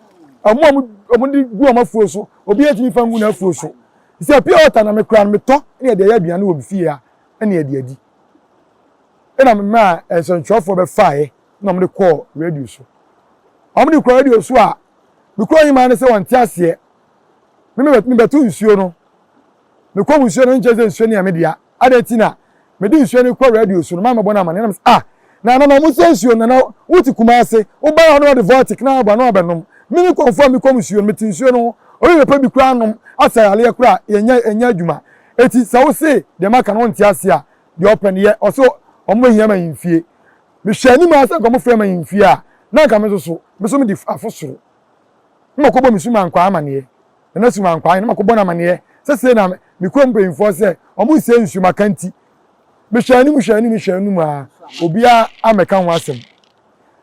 Wɔn a wɔde gu wɔn afuo so, obiara ntumi mfa ngu n'afuo so. Sɛ pure water na mekura no, metɔ na yɛde ayɛ aduane wɔ me fie ha na yɛde adi. Ɛna memaa nsɛntwerɛfoɔ bɛfaeɛ na wɔde kɔɔ radio so. Wɔde kɔɔ radio so a, me kuro hemaa no sɛ wɔnte aseɛ. Me mebɛto nsuo no. Mekɔ nsuo no, nkyerɛ sɛ nsuo no yɛ me dea. Adɛn nti na mede nsuo no kɔ radio so no mammɛbɔ no amanneɛ? Na mese, Ah, Nana, na wɔsɛ nsuo no, Nana, wote Kumase, wobaeɛ a na wɔde Voltic na aba na wɔabɛnom. Me ne kɔmfoɔ a mekɔm nsuo no, mete nsuo no ho, obi bɛpɛ bi koraa anom, asa yareɛ koraa a, yɛnyɛ, ɛnyɛ adwuma. Enti sɛ wose deɛ maka no wonte aseɛ a, deɛ ɔpɛ no yɛ. Ɔse wɔbɛhia me ahemfie. Mehwɛ anim ara sɛ anka wɔfrɛ me ahemfie a, na anka me nso so, me nso mede afosoro. Na makɔbɔ me sumankwaa amaneɛ. Nana Sumankwaa na makɔbɔ no amaneɛ sɛ sei na me kurom mpanyinfoɔ sɛ wɔn nsɛe nsuo maka nti. Mehwɛ anim hwɛ anim hwɛ anim a obiara ammɛka ho asɛm.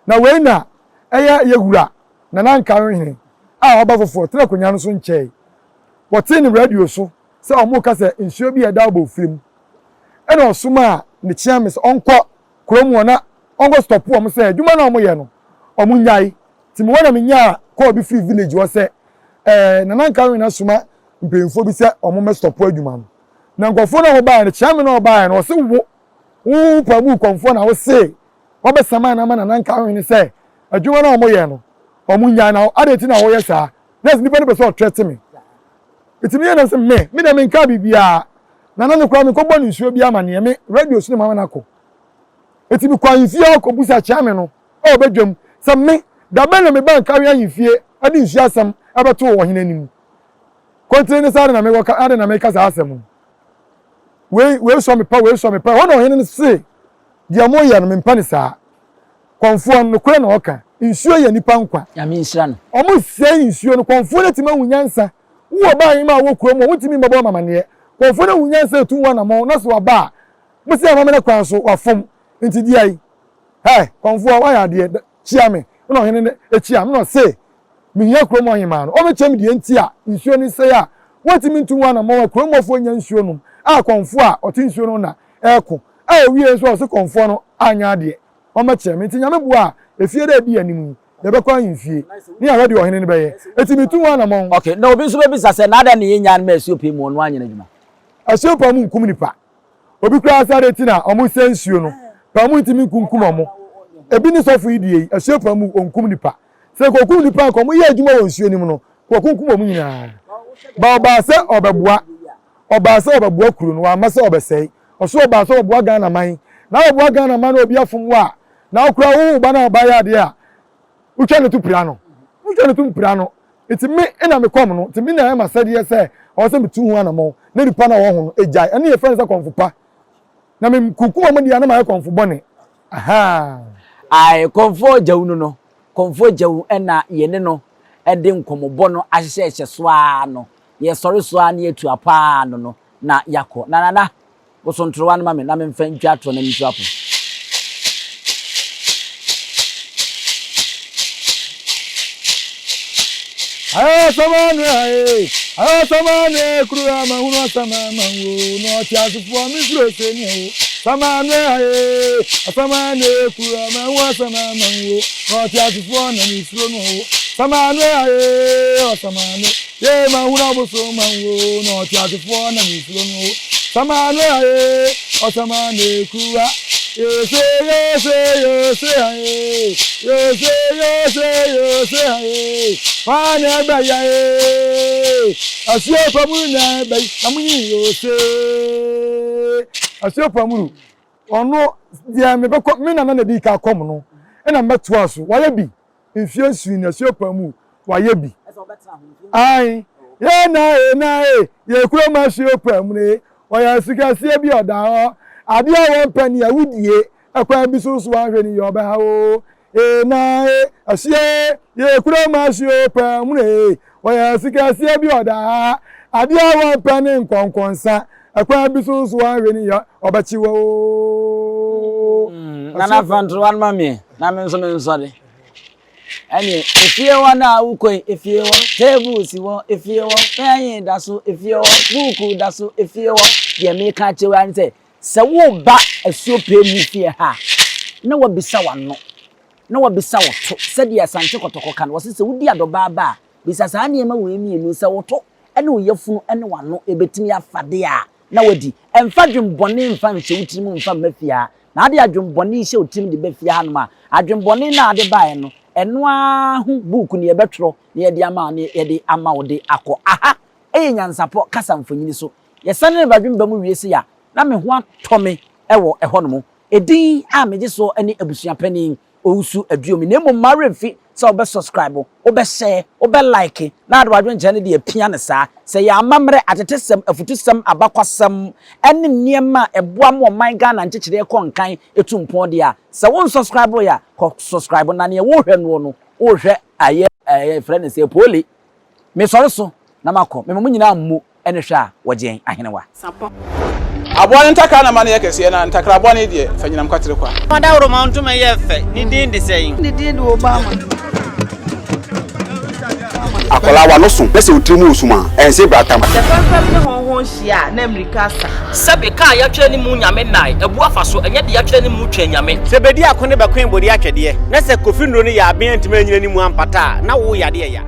Na wei na ɛyɛ yɛ wura Nana Nkarohene a waba foforɔ tena akonnwa no so nkyɛe. Wɔtee no radio so sɛ wɔreka sɛ nsuo bi a ɛda Obofiri mu. Ɛna ɔsomaa ne kyeame sɛ ɔnkɔ kurom hɔ na ɔnkɔ stɔpo wɔn sɛ adwuma no a wɔyɛ no wɔn nnyae. Nti mewɔ na menyaa call bi firi village hɔ sɛ ɛɛ Nana Nkarohene asoma mpanyinfoɔ bi sɛ wɔn mmɛ stɔpo adwuma no. Na nkurɔfoɔ no a wɔbaeɛ no, kyeame no a ɔbaeɛ no, ɔse wo, wo Paamu kɔmfoɔ na wose wɔbɛsaman no ama Nana Nkarohene sɛ adwuma no a wɔyɛ no wɔn nnyae na adɛn nti na wɔyɛ saa? Na nipa no pɛ sɛ ɔtrɛte me. Nti meyɛ nam sɛ me, me deɛ menkaa biribiara. Nana no koraa menkɔbɔ no nsuo bi amaneɛ, me radio so na mama no akɔ. Nti mekɔ ahemfie hɔ kɔbusa kyeame no wɔ badwam sɛ me, da bɛn na mebaa Nkawe ahemfie de nsuo asɛm bɛtoo ɔhene anim? Kontene ne sɛ adɛn na mekɔka, adɛn na meka saa asɛm no? Wei, wei sɔ me pa, wei sɔ me pa. Ɛhɔ na ɔhene no se, Deɛ moyɛ no, mempɛ no saa. Kɔmfoɔ no, nokorɛ na ɔka. Nsuo yɛ nnipa nkwa. Nyame nhyira no. Wɔsɛe nsuo no. Kɔmfoɔ no atumi ahu nyansa. Wo ɔbaa hemaa a wowɔ kurom hɔ, wontumi mmɛbɔ wɔn amaneɛ. Kɔmfoɔ no ahu nyansa atu ho anammɔn, na sɛ waba a, mose amammerɛ kwan so, wafom. Nti deɛn? Hɛ, kɔmfoɔ, woayɛ adeɛ. Kyia me. Ɛnna ɔhene no kyiaa no, na ɔse, Mehia kurom ɔhemaa no, ɔmmɛkyerɛ me deɛ nti a nsuo no sɛe a wɔntumi ntu ho anammɔn a kurom hɔfoɔ nnya nsuo nom, a kɔmfoɔ a ɔte nsuo no ho na ɛreko, a ɔwieeɛ nso a ɔse kɔmfoɔ no anyɛ adeɛ, ɔmmɛkyerɛ me. Nti Nyame boa a, efie da a ɛdi anim yi, yɛbɛkɔ ahemfie, ne yɛahwɛ deɛ ɔhene no bɛyɛ. Enti metu ho anammɔn. Ok, na obi nso bɛbisa sɛ, na adɛn na yɛnnyaa no ma asuo pii mu ɔno anyɛ n'adwuma? Asuo paa mu nkum nipa. Obi koraa sɛ adɛn nti na ɔmo sɛ nsuo no paa mu ntumi nkunkum ɔmo. Ebi ne sɔfo yi deɛ yi, asuo paa mu ɔnkum nipa. Sɛ nka ɔkum nipa a nka ɔmo yɛ adwuma wɔ nsuo no mu no, nka ɔkunkum ɔmo nyinaa. Ba ɔbaa sɛ ɔbɛboa, ɔbaa sɛ ɔbɛboa kuro no, wamma sɛ ɔbɛsɛe. Ɔso ɔbaa sɛ ɔbɛboa Ghana man. Na ɔboa Ghana man na obi afom wo a, na wo koraa wo wo ba na ɔba yɛ adeɛ a, wotwa ne to pira no. Wotwa ne to mpira no. Nti me na me kɔm no, nti me na ɛyɛ m'asɛdeɛ sɛ ɔwɔ sɛ metu ho anamɔn na nipa no a ɔwɔ ho no gyae. Ɛno yɛfrɛ no sɛ kɔmfo pa. Na me kunkum wɔn deɛ a na mayɛ kɔmfo bɔne. Ahaa. Ae, Kɔmfoɔ Gyawu no no, Kɔmfoɔ Gyawu na yɛne no de nkɔmmɔbɔ no ahyehyɛhyɛ so ara no, yɛsɔre so ara na yɛatu apɔ ara no no, na yɛakɔ. Na Nana, Boso ntorowa no ma me na memfa ntwa toɔ na mentu apo. Asamane asamane kuru amahunu asamama wo na ɔte asefoɔ me suro sɛ ni o samane asamane kuru amahu asamama wo na ɔte asefoɔ na me suro no o samane ɔsamane Yee mahunu abosom ma wo na ɔteasefoɔ na mesuro no Samane aye ɔsamane kuwa Yose yose yose aye Yose yose yose aye Hwan na ɛbɛyɛ aye Asuo pamuru na ɛbɛyi na munyi yose Asuo pamuru ɔno deɛ mebɛkɔ me nana na ɛdii ka kɔm no ɛna mɛtoa so wayɛ bi Mfie nson ni asuapɔn mu wayɛ bi. Ae, yɛ na e na e, yɛ kurom asuapɔn mu ne, ɔyɛ asukɛseɛ bi ɔda hɔ. Adeɛ a wɔmpɛ ne awudie, ɛkwan bi so nso wanhwɛ ne yie ɔbɛha wo. E na e, asue, yɛ kurom asuapɔn mu ne, ɔyɛ asukɛseɛ bi ɔda ha. Adeɛ a wɔmpɛ ne nkɔnkɔnsa, ɛkwan bi so nso wanhwɛ ne yie ɔbɛkye wo. Nana fa ntorowa no ma me na me nso mensɔre. Ɛne efie hɔ no a wokɔ yi, efie hɔ, table si hɔ, efie hɔ, pɛn da so, efie hɔ, buuku da so, efie hɔ. Deɛ meka akyerɛ wo ara ne sɛ, sɛ woreba asuo pɛɛ mu fie ha a, na wabisa w'ano, na wabisa wo to, sɛdeɛ Asante Kɔtɔkɔ ka no, wɔse sɛ wodi adɔbaa ba a, bisa saa nneɛma wei mmienu, sɛ wo to ne wo yafunu ne w'ano ɛbɛtumi afa deɛ a, na wadi. Ɛmfa adwemmɔne mfa nhyɛ wo tirim mfa mma fie ha. Na ade adwemmɔne yi hyɛ wo tirim de ba fie hanom a, adwemmɔne no a wode baeɛ no, ɛno ara ho buuku na yɛbɛtwerɛ na yɛde ama wo na yɛde ama wo de akɔ. Aha yɛ nyansapɔ kasa mfonini so. Yɛsane ne badwemba mu wie sei a, na me ho atɔ me wɔ ɛhɔnom. Edin a megye soɔ ne abusua panin Owusu Aduomi na mmom mma werɛ mfi sɛ wobɛ subscribe, wobɛ share, wobɛ like na wode w'adwenkyerɛ no de apia no saa. Sɛ yɛn amammerɛ, atetesɛm, afutusɛm, abakwasɛm ne nneɛma a ɛboa ma ɔman Ghana nkyekyereɛ kɔ nkan tu mpɔn deɛ a, sɛ wo nsubscribe yɛ a, kɔ subscribe na neɛ worehwɛ noɔ no, worehwɛ ayɛ ɛɛ yɛfrɛ no sɛ poole. Mesɔre so na makɔ. Mema mo nyinaa mmu ne hwɛ a wɔgye ahenewa. Sapɔ. Aboa no ntakra na ma no yɛ kɛseɛ, na ntakra bɔne deɛ, fa nyinam kwatere kwa. Ɔdawuroma ntoma yɛ fɛ, ne din de sɛn? Ne din de Obama. Akwadaa w'ano so na sɛ wo tiri mu resum a, ɛnse bratam. Sɛ fɛmfɛm ne hɔnhɔn hyia a, na mmirika asa. Sɛbe kaa yɛatwerɛ ne mu nyame nnae, abu afa so, ɛnyɛ deɛ yɛatwerɛ ne mu twɛn nyame. Sɛ bedi ako ne bɛkoe bode atwɛdeɛ, na sɛ Kofi nnuro no yɛ aben antumi anyina ne mu ampata a, na wo yadeɛ ya.